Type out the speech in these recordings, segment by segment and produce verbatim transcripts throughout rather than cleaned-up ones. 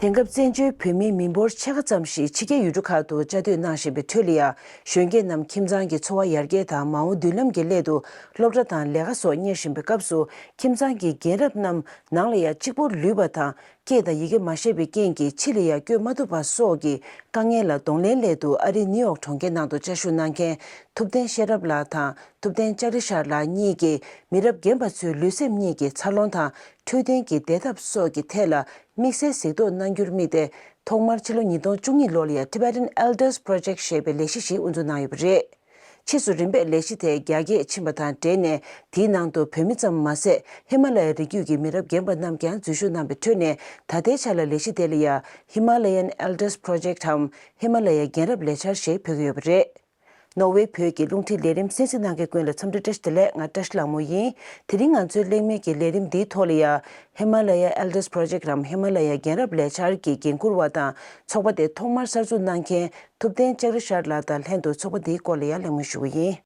དེང་སྐབས་བཙན་བྱོལ་བོད་མིའི་མི་འབོར་ཕྱེད་ཀ་ཙམ་ཞིག་ཕྱི་རྒྱལ་ཡུལ་གྲུ་ཁག་ཏུ་བཅའ་སྡོད་གནང་བཞིན་པའི་ཁྲོད་ལ་ཡང་། གཞོན་སྐྱེས་རྣམས་ཁྱིམ་ཚང་གི་འཚོ་བ་ཡར་རྒྱས་དང་མ་འོངས་མདུན་ལམ་གྱི་སླད་དུ་སློབ་གྲྭ་དང་ལས་ཀ་སོགས་གཉེར་བཞིན་པའི་སྐབས་སུ། ཁྱིམ་ཚང་གི་རྒན་རབས་རྣམས་ནང་ལ་ཡང་གཅིག་པོར་ལུས་པ་དང་། སྐད་དང་ཡི་གེ་མ་ཤེས་པའི་རྐྱེན་གྱིས་ཕྱི་ལ་ཡང་བསྐྱོད་མ་ཐུབ་པ་སོགས་ཀྱི་དཀའ་ངལ་ལ་གདོང་ལེན་སླད་དུ། ཨ་རིའི་ནིའུ་ཡོག་གྲོང་ཁྱེར་ནང་དུ་བཅའ་བཞུགས་གནང་མཁན་ཐུབ་བསྟན་ཤེས་རབ་ལགས་དང་། ཐུབ་བསྟན་ལྕགས་རི་ཤར་ལགས་གཉིས་ཀྱིས་མི་རབས་རྒན་པ་ཚོའི་ལུས་སེམས་གཉིས་ཀྱི་འཚར་ལོངས་དང་། འཕྲོད་བསྟེན་གྱི་བདེ་ཐབས་སོགས་ཀྱི་ཐད་ལ་དམིགས་བསལ་གཟིགས་རྟོག་གནང་རྒྱུར་དམིགས་ཏེ། ཐོག་མར་ཕྱི་ལོ་ཉིས་སྟོང་བཅུ་གཉིས་ལོ་ལ་ཡང་Tibetan Elders Project ཞེས་པའི་ལས་གཞི་ཞིག་དབུ་འཛུགས་གནང་ཡོད་པ་རེད། ཕྱིས་སུ་རིམ་པས་ལས་གཞི་དེ་རྒྱ་སྐྱེད་ཕྱིན་པ་དང་འབྲེལ་ནས། དེའི་ནང་དུ་བོད་མི་ཙམ་མ་ཟད། ཧི་མ་ལ་ཡ་རི་རྒྱུད་ཀྱི་མི་རབས་རྒན་པ་རྣམས་ཀྱང་འཛུལ་ཞུགས་གནང་བའི་ཁྲོད་ནས། ད་ལྟའི་ཆ་ལ་ལས་གཞི་དེ་ལ་ཡང་Himalayan Elders Project འམ། ཧི་མ་ལ་ཡའི་རྒན་རབས་ལས་འཆར་ཞེས་འབོད་ཀྱི་ཡོད་པ་རེད། ནོར་ཝེ་བོད་ཀྱི་རླུང་འཕྲིན་ལས་རིམ་གསན་གཟིགས་གནང་མཁན་ཀུན་ལ་འཚམས་འདྲི་བཀྲ་ཤིས་བདེ་ལེགས། ང་བཀྲ་ཤིས་ལྷ་མོ་ཡིན། དེ་རིང་ང་ཚོའི་གླེང་མོལ་གྱི་ལས་རིམ་འདིའི་ཐོག་ལ་ཡང་། ཧི་མ་ལ་ཡ་Elders Project འམ། ཧི་མ་ལ་ཡ་རྒན་རབས་ལས་འཆར་གྱི་འགན་འཁུར་བ་དང་། ཚོགས་པ་དེ་ཐོག་མར་གསར་འཛུགས་གནང་མཁན་ཐུབ་བསྟན་ལྕགས་རི་ཤར་ལགས་དང་ལྷན་དུ་ཚོགས་པ་འདིའི་སྐོར་ལ་ཡང་གླེང་མོལ་ཞུ་གི་ཡིན།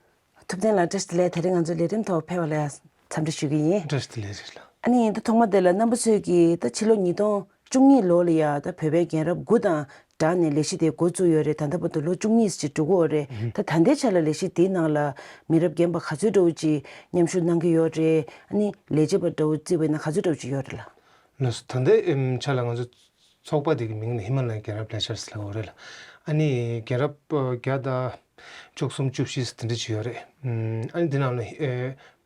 ཐུབ་བསྟན་ལགས་བཀྲ་ཤིས་བདེ་ལེགས། དེ་རིང་ང་ཚོའི་ལས་རིམ་ཐོག་ཕེབས་པ་ལ་ཡང་འཚམས་འདྲི་ཞུ་གི་ཡིན། བཀྲ་ཤིས་བདེ་ལེགས་རེད་ལགས། ཨ་ནི་ད་ཐོག་མ་དེ་ལ་རྣམ་པ་ཚོས་ཀྱིས་ད་ཕྱི་ལོ་ཉིས་སྟོང་བཅུ་གཉིས་ལོ་ལ་ཡ་ད་བོད་པའི་རྒན་རབས་དགུ་དང་སྦྲགས་ནས་ལས་གཞི་དེ་འགོ་བཙུགས་ཡོད་རེད། ད་ལྟ་བར་དུ་ལོ་བཅུ་གཉིས་ཅིག་འགྲོ་གི་ཡོད་རེད། ད་ད་ལྟའི་ཆ་ལ་ལས་གཞི་དེའི་ནང་ལ་མི་རབས་རྒན་པ་ག་ཚོད་འདྲ་བོ་ཅིག་མཉམ་ཞུགས་གནང་གི་ཡོད་རེད། ཨ་ནི་ལས་བྱེད་པ་འདྲ་བོ་བརྩིས་པ་ཡིན་ན་ག་ཚོད་འདྲ་བོ་ཅིག་ཡོད་རེད་ལགས། ལགས་སོ། ད་ལྟའི་ཨེམ་ཆ་ལ་ང་ཚོ་ཚོགས་པ་དེ་གི་མིང་ལ་ཧི་མ་ལ་ཡའི་རྒན་རབས་ལས་འཆར་ཟེར་ལབ་ཡོད་རེད་ལགས། ཨ་ནི་རྒན་རབས་བརྒྱ་དང་བཅུ་གསུམ་བཅུ་བཞི་དེ་འདྲ་ཅིག་ཡོད་རེད། ཨ་ནི་དེ་ནང་ལ་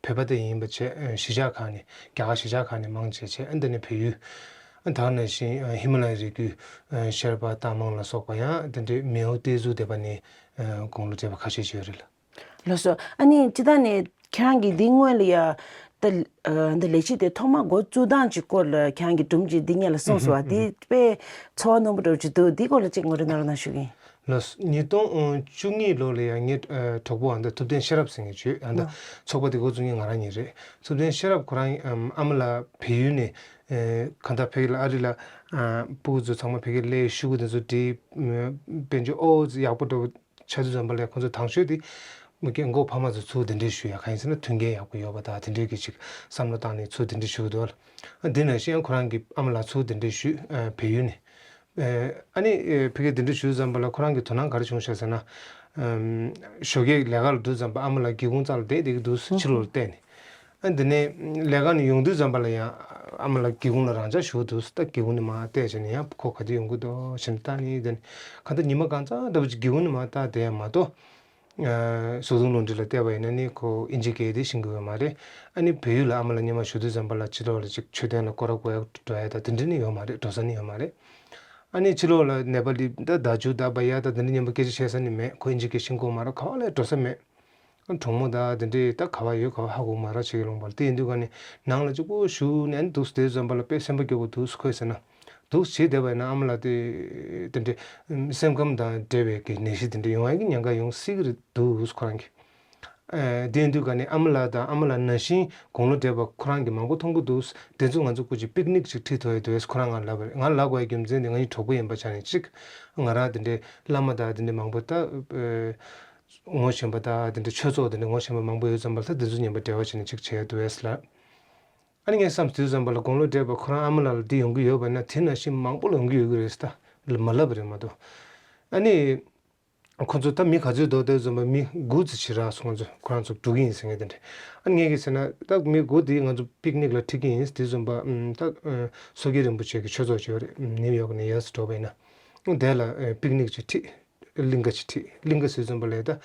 བོད་པ་དེ་ཡིན་པ་བྱས། གཞིས་ཆགས་ཁག་ནས། རྒྱ་གར་གཞིས་ཆགས་ཁག་ནས་མང་ཆེ་བྱས། ཨ་ནི་དེ་ནས་བལ་ཡུལ། ཨ་ནི་ད་ག་ནང་བཞིན་ཧི་མ་ལ་ཡའི་རི་རྒྱུད་ཤར་པ་ཏ་མང་ལ་སོགས་པ་ཡང་དེ་འདྲའི་མེའོ་ཏེ་ཛུ་སྡེ་པ་ནས་དགུང་ལོ་བགྲེས་པ་ཁ་ཤས་ཅིག་ཡོད་རེད་ལགས། ལགས་སོ། ཨ་ནི་སྤྱིར་བཏང་ནས་ཁྱེད་རང་གིས་འདི་སྔོན་ལ་ཡ་ད་འདི་ལས་གཞི་དེ་ཐོག་མ་འགོ་བཙུགས་སྟངས་ཀྱི་སྐོར་ལ་ཁྱེད་རང་གིས་སྒྲུང་ཅིག་འདི་སྔོན་ལ་གསུངས་སོང་བ། འདི་དཔེ་ཚོར་བ་རྣོན་པོ་འདྲ་བོ་ཅིག་འདུག་འདིའི་སྐོར་ལ་ཅིག་ངོ་སྤྲོད་གནང་རོགས་གནང་ཞུ་གི་ཡིན། ལགས་སོ། ཉིས་སྟོང་བཅུ་གཉིས་ལོ་ལ་ཡ་ངའི་གྲོགས་པོ་ཨ་ད་ཐུབ་བསྟན་ཤེས་རབ་ཟེར་མཁན་ཅིག་ཡོད། ཨ་ད་ཚོགས་པ་དེ་འགོ་བཙུགས་མཁན་ང་རང་ཉིད་རེད། ཐུབ་བསྟན་ཤེས་རབ་ཁོ་རང་ཨམ་ཨ་མ་ལགས་བལ་ཡུལ་ནས་གང་ལྟར་ཕ་གི་ལ་ཨ་རི་ལ་ཕྲུ་གུ་ཚོ་ཚང་མ་ཕ་གིར་སླེབས། ཤོག་གུ་དེ་ཚོ་བྲིས། དཔལ་འབྱོར་ཨོ་ཙི་ཡག་པོ་འདྲ་བོ་ཆགས་དུས་ཙམ་པ་ལ་ཁོང་ཚོ་དང་ཤོས་དེ་མི་རྒན་གོག་ཕ་མ་ཚོ་ཚུར་གདན་འདྲེན་ཞུ་ཡ། གང་ཡིན་ཟེར་ན་མཐུན་རྐྱེན་ཡག་པོ་ཡོད་པ་དང་དེ་འདྲའི་གི་ཅིག་བསམ་བློ་བཏང་ནས་ཚུར་གདན་འདྲེན་ཞུ་གི་འདུག་ལ། དེ་ནང་བཞིན་ཡང་ཁོ་རང་གི་ཨ་མ་ལགས་ཚུར་གདན་འདྲེན་ཞུས། བལ་ཡུལ་ནས། ཨ་ནི་ཕ་གིར་གདན་འདྲེན་ཞུས་ཙམ་པ་ལ་ཁོ་རང་གི་དོ་སྣང་ག་རེ་བྱུང་ཤག་ཟེར་ན། ཞོགས་ཀས་ལས་ཀ་ལ་འདུག་ཙམ་པ་ཨ་མ་ལགས་སྒེའུ་ཁུང་རྩ་ལ་བསྡད་བསྡད་ཀྱི་འདུག་ཕྱི་ལོགས་ལ་བལྟས་ནས། ཨ་འདི་ནས་ལས་ཀ་ནས་ཡོང་དུས་ཙམ་པ་ལ་ཡང་ཨ་མ་ལགས་སྒེའུ་ཁུང་ལ་རང་འཇགས་བཞུགས་འདུག་ད་སྒེའུ་ཁུང་ནས་མར་བལྟས་བྱས་ནས་ཡང་ཁོ་ག་དུས་ཡོང་གི་འདུག་བྱས་ནས་ལྟ་ནས། དེ་ནས་གང་ལྟར་ཉི་མ་གང་ཚང་འདྲ་བོ་ཅིག་སྒེའུ་ཁུང་ནས་མར་ལྟ་བསྡད་ཡ་མ་གཏོགས། གཟུགས་མཐོང་རླུང་འཕྲིན་ལ་བལྟས་པ་ཡིན་ན་ནི་ཁོ་ཨིན་ཇི་སྐད་དེ་ཤེས་ཀྱི་ཡོད་མ་རེད། ཨ་ནི་བལ་ཡུལ་ལ་ཨ་མ་ལགས་སྔོན་མ་བཞུགས་དུས་ཙམ་པ་ལ་ཕྱི་ལོགས་ལ་ཅིག་མཆོད་རྟེན་ལ་སྐོར་ར་སྐོར་ཡ་འགྲོ་ཡ་ད་དེ་འདྲ་ནི་ཡོད་མ་རེད། འགྲོ་ས་ནི་ཡོད་མ་རེད། ཨ་ནི་ཕྱི་ལོགས་ལ་ནེ་པ་ལི་ད་ད་ཇུ་ད་བ་ཡ་ད་དེ་འདྲ་མཉམ་པོ་སྐད་ཆ་བཤད་ས་ནི་མེད། ཁོ་ཨིན་ཇི་སྐད་ཤེས་ཀྱི་ཡོད་མ་རེད། ག་བ་ལ་འགྲོ་ས་མེད། གྲོགས་མོ་དང་དེ་འདྲས་ད་ག་བ་ཡོད་ག་བ་ཧ་གོ་མ་རག་བྱེད་ཀྱི་ལོང་པ་ལ། དེ་ཡིན་དུས་ག་ནས་ནང་ལ་གཅིག་པོ་བཞུགས་ནས་འདུག་བསྡད་ཙམ་པ་ལ་དཔེ་སེམས་པ་སྐྱོ་པོ་འདུག་ཁོས་ཟེར་ན། འདུག་བྱེད་བསྡད་པ་ཡིན་ན་ཨ་མ་ལགས་དེ་དེ་འདྲས་སེམས་ཁམས་དང་འབྲེལ་བའི་གི་ནད་གཞི་དེ་འདྲས་ཡོང་ཡ་གི་ཉེན་ཁ་ཡོང་སྲིད་ཀྱི་རེད་འདུག་ཁོ་རང་གིས། དེ་ཡིན་དུས་ག་ནས་ཨ་མ་ལགས་དང་ཨ་མ་ལགས་ནང་བཞིན་དགུང་ལོ་བགྲེས་པ་ཁོ་རང་གིས་མང་པོ་མཐོང་གི་འདུག་དེ་ཚོ་ང་ཚོ་སྐུ་མཁྱེན་པིག་ནིག་ཅིག་ཁྲིད་ཐུབ་ཡ་འདུག་ཁོ་རང་ང་ལབ་པ་རེད། ང་ལབ་དགོས་ཡ་རྒྱུ་མཚན་དེ་ང་གཉིས་གྲོགས་པོ་ཡིན་པ་ཆ་ནས་གཅིག་ང་རང་དེ་འདྲའི་བླ་མ་དང་དེ་འདྲའི་མང་པོ་ད། ངོ་ཤེས་པ་དང་དེ་འདྲ་ཆོས་ཚོགས་དེ་འདྲ་ངོ་ཤེས་པ་མང་པོ་ཡོད་ཙམ་པ་ལ་ད་དེ་ཚོ་མཉམ་པོ་འབྲེལ་བ་བྱས་ནས་ཅིག་བྱས་འདུག་ཨེ་ལ། ཨ་ནི་ངས་བསམ་དུས་ཙམ་པ་ལ་དགུང་ལོ་བགྲེས་པ་ཁོ་རང་ཨ་མ་ལགས་ལ་འདི་ཡོང་གི་ཡོད་པ་ན་དེ་ནང་བཞིན་མང་པོ་ལ་ཡོང་གི་ཡོད་ཀྱི་རེད་ཟེར་ད་ལ་མ་ལབ་པ་རེད་མ་གཏོགས། ཨ་ནི་ཁོ་ཚོ་ད་མི་ག་ཚོད་འདུག་དེ་ཙམ་པ་མི་དགུ་ཙམ་ཞིག་རག་སོང་། ང་ཚོ་ཁོ་རང་ཚོ་འགྲོ་གི་ཡིན་ཟེར་མཁན་དེ་འདྲ། ཨ་ནི་ངས་གི་ཟེར་ན་ད་མི་དགུ་དེ་ང་ཚོ་པིག་ནིག་ལ་ཁྲིད་ཀྱི་ཡིན་དེ་ཙམ་པ་ད་བསོད་བདེ་རིན་པོ་ཆེ་གི་ཆོས་ཚོགས་ཅིག་ཡོད་རེད། ནིའུ་ཡོག་ནས་ཡར་འགྲོ་བ་ཡིན་ན་དེ་ལ་པིག་ནིག་ཅིག་ཁྲིད། གླིང་ག་ཅིག་ཁྲིད། གླིང་ག་ཟེར་ཙམ་པ་ལས་ད་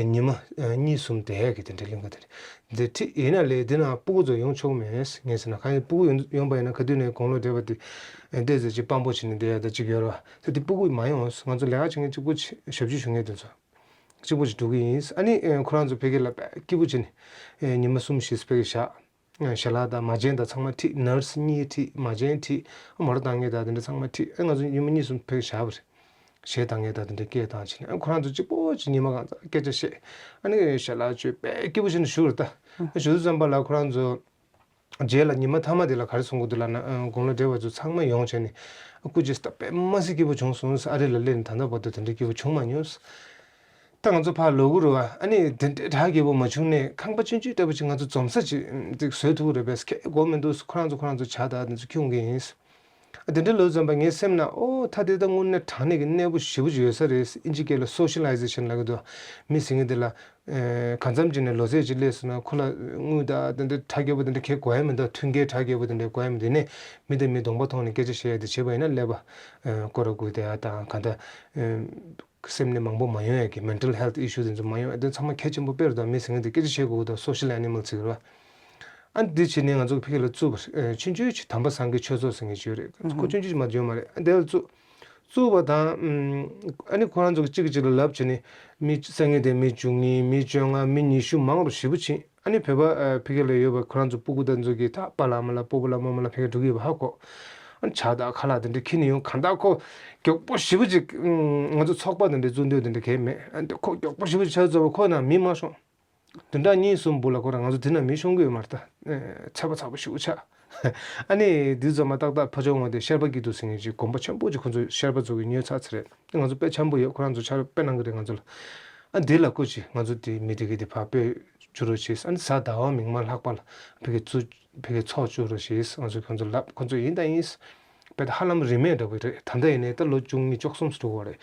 ཉི་མ་གཉིས་གསུམ་བསྡད་ཀྱི་དེ་འདྲའི་གླིང་ག་དེ་རེད། འདི་ཁྲིད་ཡིན་ན་ལས་འདི་ན་སྤུ་གུ་ཚོ་ཡོང་ཆོག་མེད་ངས་ཟེར་ན། གང་ཡིན་སྤུ་གུ་ཡོང་ཡོང་པ་ཡིན་ན་ག་དུས་ནས་དགུང་ལོ་བགྲེས་པ་དེ་ཏོག་ཙམ་ཅིག་དཔང་པོ་བྱས་ནས་བསྡད་ཡ་ད་ཅིག་ཡོད་རེད་བ། ད་དེ་སྤུ་གུ་མ་ཡོང་། ང་ཚོ་ལས་ཀ་བྱེད་མཁན་གཅིག་པུ་ཞབས་ཕྱི་ཞུ་མཁན་དེ་ཚོ་གཅིག་པུ་ཞིག་འགྲོ་གི་ཡིན། ཨ་ནི་ཁོ་རང་ཚོ་ཕ་གི་ལ་དཔེ་སྐྱིད་པོ་བྱས་ནས་ཉི་མ་གསུམ་བཞི་ཕ་གི་བཞག་ཞལ་ལག་དང་མ་བྱན་དང་ཚང་མ་ཁྲིད། ནར་སི་གཉིས་ཁྲིད། མ་བྱན་ཁྲིད། མོ་ཊ་བཏང་མཁན་དང་དེ་འདྲ་ཚང་མ་ཁྲིད། ཨ་ང་ཚོ་ཉི་མ་གཉིས་གསུམ་ཕེབས་བཞག་པ་རེད། གཞས་བཏང་མཁན་དང་དེ་འདྲ་སྐད་བཏང་བྱས་ནས་ཨ་ཁོ་རང་ཚོ་གཅིག་པོ་གཅིག་ཉི་མ་གང་ཚ་སྐད་ཆ་བཤད། ཨ་ནི་ཞལ་ལག་མཆོད་དཔེ་སྐྱིད་པོ་བྱས་ནས་བཞུགས་རེད་ད། ཨ་བཞུགས་དུས་ཙམ་པ་ལ་ཁོ་རང་ཚོ་རྗེས་ལ་ཉི་མ་མཐའ་མ་དེ་ལ་ག་རེ་གསུང་གི་འདུག་ལབ་ན། ཨ་དགུང་ལོ་བགྲེས་པ་ཚོ་ཚང་མ་ཡོང་བྱས་ནས་ཨ་སྐུ་མཁྱེན་ད་དཔེ་མ་སྲིད་སྐྱིད་པོ་བྱུང་སོང་། ཨ་རི་ལ་སླེབས་ནས་ད་ལྟ་བར་དུ་དེ་འདྲ་སྐྱིད་པོ་བྱུང་མ་མྱོང་། ད་ང་ཚོ་ཕར་ལོག་གི་རེད་བ། ཨ་ནི་དེ་འདྲའི་གྲགས་སྐྱིད་པོ་མ་བྱུང་ནས་ཁང་པ་ཆུང་ཆུང་འདྲ་པོ་ཅིག་ང་ཚོ་འཛོམས་ས་ཅིག་ཅིག་བཟོས་ཐུབ་ཀྱི་རེད་པས། ཁྱད་དགོས་མི་འདུག་ཁོ་རང་ཚོ་ཁོ་རང་ཚོ་ཇ་དང་དེ་ཚོ་འཁྱེར་ཡོང་གི་ཡིན། དེ་འདྲ་ལོ་ཙམ་པ་ངའི་སེམས་ན་ཨོ་ད་དེ་ད་དངོས་གནས་དྲང་གནས་ཀྱི་གནས་པོ་ཞེ་པོ་ཅིག་ཡོད་ས་རེད། ཨིན་ཇི་སྐད་ལ་སོ་ཤི་ལའི་ཟེ་ཤན་ལབ་ཀྱི་འདུག་མི་ཟེར་མཁན་དེ་ལ། ཨེ། གང་འཚམ་ཅིག་ནས་ལོ་ཚད་ཅིག་སླེབས་སོང་ན་ཁོ་ལ་དངུལ་དང་དེ་འདྲ་དྲག་རྒྱས་པོ་དེ་འདྲ་གང་ཡང་དགོས་ཡ་མི་འདུག་མཐུན་རྐྱེན་དྲག་རྒྱས་པོ་དེ་འདྲ་དགོས་ཡ་མི་འདུག་ནས་མི་དང་མི་གདོང་པ་མཐོང་ནས་སྐད་ཆ་བཤད་ཡ་དེ་བྱེད་པ་ཡིན་ན་ཀླད་པ། ཨེ། སྐོར་ར་དགོས་བསྡད་ཡ་དང་གང་ལྟར། ཨེ། སེམས་ནད་མང་པོ་མ་ཡོང་ཡ་གི་mental health issue དེ་ཚོ་མ་ཡོང་ཡ་དེ་ཚང་མ་གལ་ཆེན་པོ་དཔེ་རེད། ད་མི་ཟེར་མཁན་དེ་སྐད་ཆ་བཤད་དགོས་ཀྱི་འདུག social animal ཟེར་གི་རེད་པ། ཨ་འདི་བྱས་ནས་ང་ཚོ་ཕ་གི་ལ་བཙུགས་པ་རེད། ཆུང་ཆུང་ཅིག་དམ་པ་སངས་རྒྱས་ཆོས་ཚོགས་ཟེར་མཁན་ཅིག་ཡོད་རེད། ཁོ་ཆུང་ཆུང་ཅིག་མ་ཡོད་མ་རེད། ཨ་འདི་ལ་བཙུགས། བཙུགས་པ་དང་། ཨ་ནི་ཁོ་རང་ཚོ་གཅིག་གིས་གཅིག་ལ་ལབ་བྱས་ནས་མི་སང་ཉིན་དེ་མི་བཅུ་གཉིས། མི་བཅོ་ལྔ། མི་ཉི་ཤུ་མང་རུ་ཞེ་པོ་ཕྱིན། ཨ་ནི་བོད་པ་ཨ་ཕ་གི་ལ་ཡོད་པ་ཁོ་རང་ཚོ་སྤུ་གུ་དང་ཚོ་གིས་ད་པཱ་ལགས་མ་ལགས་སྤོ་བོ་ལགས་རྨོ་མོ་ལགས་ཕ་གི་འགྲོ་གི་ཡོད་པ་ཧ་གོ། ཨ་ནི་ཇ་དང་ཁ་ལག་དེ་འདྲ་འཁྱེར་ནས་ཡོང་། གང་ལྟར་ཁོ་མགྱོགས་པོ་ཞེ་པོ་ཅིག་ང་ཚོ་ཚོགས་པ་དེ་འདྲ་བཙུགས་འདོད་དེ་འདྲ་གང་ཡང་མེད། ཨ་ནི་ཁོ་མགྱོགས་པོ་ཞེ་པོ་ཅིག་ཆ་ཚང་བ་ཁོ་ན་མི་མ་ཤོང་། བདུན་ཕྲག་གཉིས་གསུམ་སྦུག་ལ་ཁོ་རང་ང་ཚོ་འདི་ན་མི་ཤོང་གི་ཡོད་མ་རེད་ད། ཚད་པ་ཚ་པོ་ཞེ་པོ་ཆགས། ཨ་ནི་འདི་ཚོ་མ་ཏག་ཏག་ཕ་ཇོ་ངོ་དེ་ཤར་པ་སྐྱིད་སྡུག་ཟེར་མཁན་ཅིག་དགོན་པ་ཆེན་པོ་ཅིག་ཁོ་ཚོ་ཤར་པ་ཚོ་གི་ཉོས་ཚར་ཚར་རེད། ང་ཚོ་དཔེ་འཆམ་པོ་ཡོད། ཁོ་རང་ཚོ་ཕྱག་དཔེ་གནང་གི་རེད་ང་ཚོ་ལ། ཨ་འདི་ལ་སྐུ་མཁྱེན། ང་ཚོ་དེ་མི་དེ་གི་དེ་ཕར་སྤོས་བཅུག་རོགས་བྱེད། ཨ་ནི་གཟའ་ཟླ་བ་མིག་དམར་ལྷག་པ་ལ་ཕ་གི་བཙུགས། ཕ་གི་ཚོགས་བཅུག་རོགས་བྱེད། ང་ཚོ་ཁོ་ཚོ་ལབ། ཁོ་ཚོ་ཡིན་དང་ཡིན། དཔེ་ད་ཧ་ལམ་རིན་མེད་འདྲ་པོ་རེད། ད་ལྟ་ཡིན་ནའི་ད་ལོ་བཅུ་གཉིས་བཅུ་གསུམ་ཙམ་འགྲོ་གི་རེད།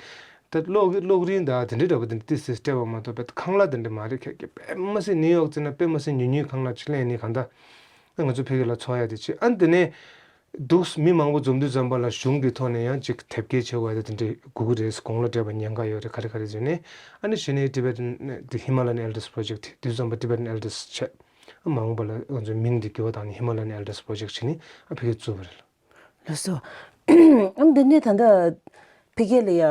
ད་གློག་གློག་རིན་དང་དེ་འདྲ་འདྲ་པོ་དེ་འདྲ་ཏི་སེ་སྤྲད་པ་མ་གཏོགས་དཔེ་ཁང་གླ་དེ་འདྲ་མ་རེད། ཁྱེད་ཀྱིས་དཔེ་མི་སྲིད་ནིའུ་ཡོག་བརྩིས་ན་དཔེ་མི་སྲིད་ཉུང་ཉུང་ཁང་གླ་ཅིག་ལེན་ནི་གང་ལྟར། ང་ཚོ་ཕ་གི་ལ་ཚོགས་ཡ་དེ་བྱེད། ཨ་ནི་དེ་ནས་འདུག་མི་མང་པོ་འཛོམས་དུས་ཙམ་པ་ལ་གཞུང་གི་ཐོག་ནས་ཡང་ཅིག་དེབ་སྐྱེལ་བྱེད་དགོས་ཡ་དེ་འདྲ་དགོས་ཀྱི་རེད། དགུང་ལོ་བགྲེས་པ་ཉེན་ཁ་ཡོད་རེད། ག་རེ་ག་རེ་བྱས་ནས། ཨ་ནི་གཞི་ནས་Tibetan དེ་Himalayan Elders Project དེ་དུས་ཙམ་པ་Tibetan Elders བྱས། ཨ་མ་འོངས་པ་ལ་ང་ཚོའི་མིང་འདི་འགྱུར་བ་བཏང་ནས་Himalayan Elders Project བྱས་ནས་ཨ་ཕ་གིར་བཙུགས་པ་རེད། ལགས་སོ། ཨ་འདི་ནས་ད་ལྟ་ཕ་གི་ལ་ཡ་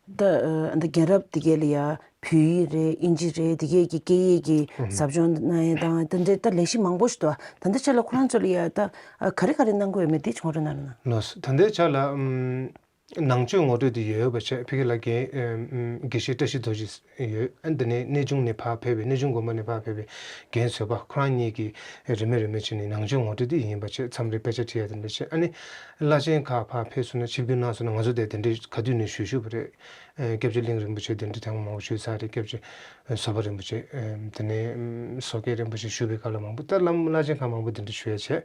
ད་ཨ་འདི་རྒན་རབས་དེ་གས་ལ་ཡ་བོད་ཡིག་རེད། ཨིན་ཇི་རེད། དེ་གས་ཀྱི་སྐད་ཡིག་གི་ཟབ་སྦྱོང་གནང་ཡས་དང་དེ་འདྲའི་ད་ལས་གཞི་མང་པོ་ཞིག་འདུག་ད་ལྟ་ཆ་ལ་ཁོ་རང་ཚོ་ལ་ཡ་ད་ཨ་ག་རེ་ག་རེ་གནང་གི་ཡོད་མེད་དེ་ཆུང་རུ་གནང་རོགས་གནང་། ལགས་སོ། ད་ལྟའི་ཆ་ལ་ཨམ། ནང་ཆོས་ངོ་སྤྲོད་དེ་ཡོད་པ་བྱས། ཕ་གི་ལ་རྒན་ཨེམ་དགེ་བཤེས་བཀྲ་ཤིས་རྡོ་རྗེ་ཡོད། ཨ་འདི་ནས་གནས་ཆུང་ནས་ཕར་ཕེབས་པའི་གནས་ཆུང་དགོན་པ་ནས་ཕར་ཕེབས་པའི་རྒན་བཟོད་པ། ཁོ་རང་གཉིས་ཀྱིས་རིན་མེད་རིན་མེད་བྱས་ནས་ནང་ཆོས་ངོ་སྤྲོད་དེ་ཡིན་པ་བྱས། མཚམས་རེ་དཔེ་ཆ་ཁྲིད་ཡ་དེ་འདྲ་བྱས། ཨ་ནི་བླ་ཆེན་ཁག་ཕར་ཕེབས་སོང་ན་ཆིབས་བསྒྱུར་གནང་སོང་ན་ང་ཚོ་དེ་དེ་འདྲའི་ག་དུས་ནས་ཞུ་ཞུ་བ་རེད། ཨེ་སྐྱབས་རྗེ་གླིང་རིན་པོ་ཆེ་དེ་འདྲ་ཐེངས་མང་པོ་ཞུས་ཚར་རེད། སྐྱབས་རྗེ་བཟོད་པ་རིན་པོ་ཆེ། ཨེ་དེ་ནས་ཨེམ་བཟོ་དཀར་རིན་པོ་ཆེ་ཞུ་བའི་སྐབས་ལ་མང་པོ་ད་བླ་བླ་ཆེན་ཁག་མང་པོ་དེ་འདྲ་ཞུ་ཡ་བྱས།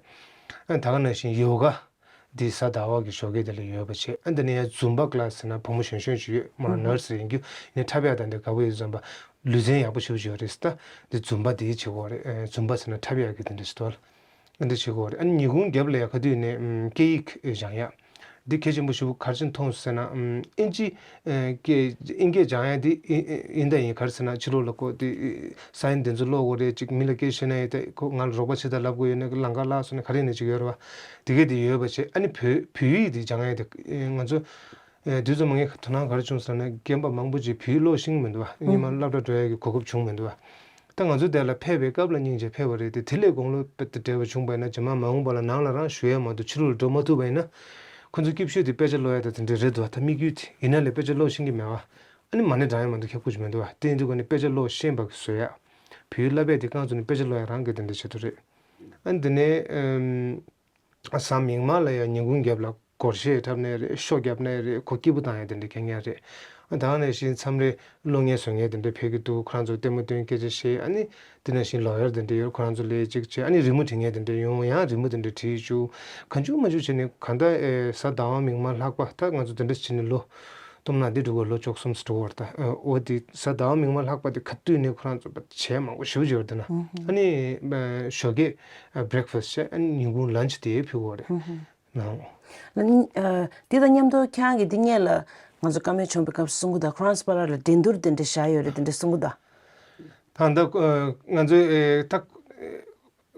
ཨ་ད་ག་ནང་བཞིན་ཡོ་ག་འདི་གཟའ་ཟླ་བ་གི་ཞོགས་ཀས་དེ་ལ་ཡོད་པ་བྱས། ཨ་འདི་ནས་ཡང་ཛུམ་པ་ཀླ་སི་ཟེར་ན་བུ་མོ་གཞོན་གཞོན་ཅིག་ཡོད། མ་ནར་སི་ཡིན་རྒྱུ་ཡིན་ནའི་འཁྲབ་ཡག་དང་འདི་དགའ་པོ་ཡོད་ཙམ་པ་ལུས་རྩལ་ཡག་པོ་ཞེ་པོ་ཅིག་ཡོད་རེད་ཟེར། ད་འདི་ཛུམ་པ་འདི་བྱེད་དགོས་རེད། ཨ་ཛུམ་པ་ཟེར་ན་འཁྲབ་ཡག་གི་དེ་འདྲ་ཞིག་འདུག་ཨ་འདི་བྱེད་དགོས་རེད། ཨ་ནི་ཉིན་གུང་རྒྱབ་ལ་ཡ་ག་དུས་ནས་ཨམ་སྐད་ཡིག་སྦྱང་ཡག་འདི་གལ་ཆེན་པོ་ཞེ་པོ་ག་རེ་བྱས་མཐོང་སོང་ཟེར་ན། ཨམ་ཨིན་ཇི་ཨེ་སྐད་ཨིན་སྐད་སྦྱང་ཡག་འདི་ཨེ་ཨེ་ཡིན་དང་ཡིན། ག་རེ་ཟེར་ན་ཕྱི་ལོགས་ལ་ཁོ་འདི་ཨེ་སའིན་དེ་ཚོ་ཀློག་དགོས་རེད། ཅིག་མི་ལ་སྐད་བཤད་ན་ཡིན་ད་ཁོ་ང་ལ་རོགས་པ་བྱེད་དང་ལབ་དགོས་ཡོད་ན་ལམ་ཁ་བརླག་སོང་ན་ག་རེ་ཡིན་ན་ཅིག་ཡོད་རེད་པ། དེ་གས་དེ་ཡོད་པ་བྱས། ཨ་ནི་བོད་བོད་ཡིག་དེ་སྦྱང་ཡག་དེ་ཨེ་ང་ཚོ་ཨེ་དུས་ཚོད་མང་ངེས་དོ་སྣང་ག་རེ་བྱུང་ཟེར་ན་རྒན་པ་མང་པོ་ཅིག་བོད་ཡིག་ཀློག་ཤེས་ཀྱི་མི་འདུག་པ། སྔོན་མ་སློབ་གྲྭ་འགྲོ་ཡག་གི་གོ་སྐབས་བྱུང་མི་འདུག་པ། ད་ང་ཚོ་དེ་ལ་ཕེབས་པའི་སྐབས་ལ་སྙིང་རྗེ་ཕེབས་པ་རེད་དེ། དེ་ལས་དགུང་ལོ་དཔེ་དེ་འདྲ་བ་བྱུང་པ་ཡིན་ན་རྗེས་མ་མ་འོངས་པ་ལ་ནང་ལ་རང་བཞུགས་ཡག་མ་གཏོགས་ཕྱི་ལོགས་ལ་འགྲོ་མ་ཐུབ་པ་ཡིན་ན། ཁོ་ཚོ་སྐྱིད་ཤོས་དེ་དཔེ་ཆ་ཀློག་ཡག་དང་དེ་འདྲ་རེད་འདུག་པ། ད་དམིགས་ཡུལ་དེ་ཡིན་ན་ལས་དཔེ་ཆ་ཀློག་ཤེས་ཀྱི་མེད་པ། ཨ་ནི་མ་ཎི་བགྲང་ཡག་མ་གཏོགས་ཁྱབ་ཁུལ་ཅིག་མི་འདུག་པ། དེ་ཡིན་དུས་ཀ་ནས་དཔེ་ཆ་ཀློག་ཤེས་པ་གི་བཟོ་ཡག་བོད་ཡིག་བསླབ་པའི་དེ་རྐང་བཙུགས་ནས་དཔེ་ཆ་ཀློག་ཡག་རང་གི་དེ་འདྲ་བྱེད་ཐུབ་རེད། ཨ་འདི་ནས་ཨམ། གཟའ་མིག་དམར་ལ་ཡང་ཉིན་གུང་རྒྱབ་ལ་སྒོར་གཞས་འཁྲབ་ནའི་རེད། ཤོ་བརྒྱབ་ནའི་རེད། ཁོ་སྐྱིད་པོ་བཏང་ཡག་དེ་འདྲ་གང་ཡང་རེད། ཨ་ད་ག་ནང་བཞིན་མཚམས་རེ་གློག་བརྙན་བཟོ་མཁན་དེ་འདྲ་ཕེབས་ཀྱི་འདུག་ཁོ་རང་ཚོ་ལྟད་མོ་སྟོན། སྐད་ཆ་བཤད། ཨ་ནི་དེ་ནང་བཞིན་ལོ་ཡར་དེ་འདྲ་ཡོད། ཁོ་རང་ཚོ་ལ་ཡ་ཅིག་བྱས། ཨ་ནི་རི་མོ་བྲིས་མཁན་དེ་འདྲ་ཡོང་། ཡང་རི་མོ་དེ་འདྲ་བྲིས་བཅུག་གང་བྱུང་མང་བྱུང་བྱས་ནས་གང་ལྟར་ཨེ་གཟའ་ཟླ་བ་མིག་དམར་ལྷག་པ་ད་ང་ཚོ་དེ་འདྲ་བྱས་ནས་ལོ། སྟོང་ན་འདི་འགྲོ་གི་ལོ་བཅུ་གསུམ་ཙམ་འགྲོ་བར་ད། འོ་དེ་གཟའ་ཟླ་བ་མིག་དམར་ལྷག་པ་དེ་ག་དུས་ནས་ཁོ་རང་ཚོ་བྱས་མང་པོ་ཞེ་པོ་ཅིག་ཡོད་རེད་ན། ཨ་ནི་ཞོགས་ཀས་བྷི་རེག་ཕ་སི་བྱས། ཨ་ནི་ཉིན་གུང་ལན་ཆི་དེ་ཕུལ་གི་ཡོད་རེད་ན། ལ་ཨ་དེ་དང་མཉམ་དུ་ཁྱེད་རང་གིས་འདི་སྔོན་ལ་ང་ཚོ་བཀའ་མོལ་བྱུང་བའི་སྐབས་སུ་གསུང་གི་འདུག་ཁོ་རང་ཚོ་བར་ལ་འགྲན་བསྡུར་དེ་འདྲ་བཞག་ཡོད་རེད། དེ་འདྲ་གསུང་གི་འདུག་ད་ལྟ་ང་ཚོས་ད།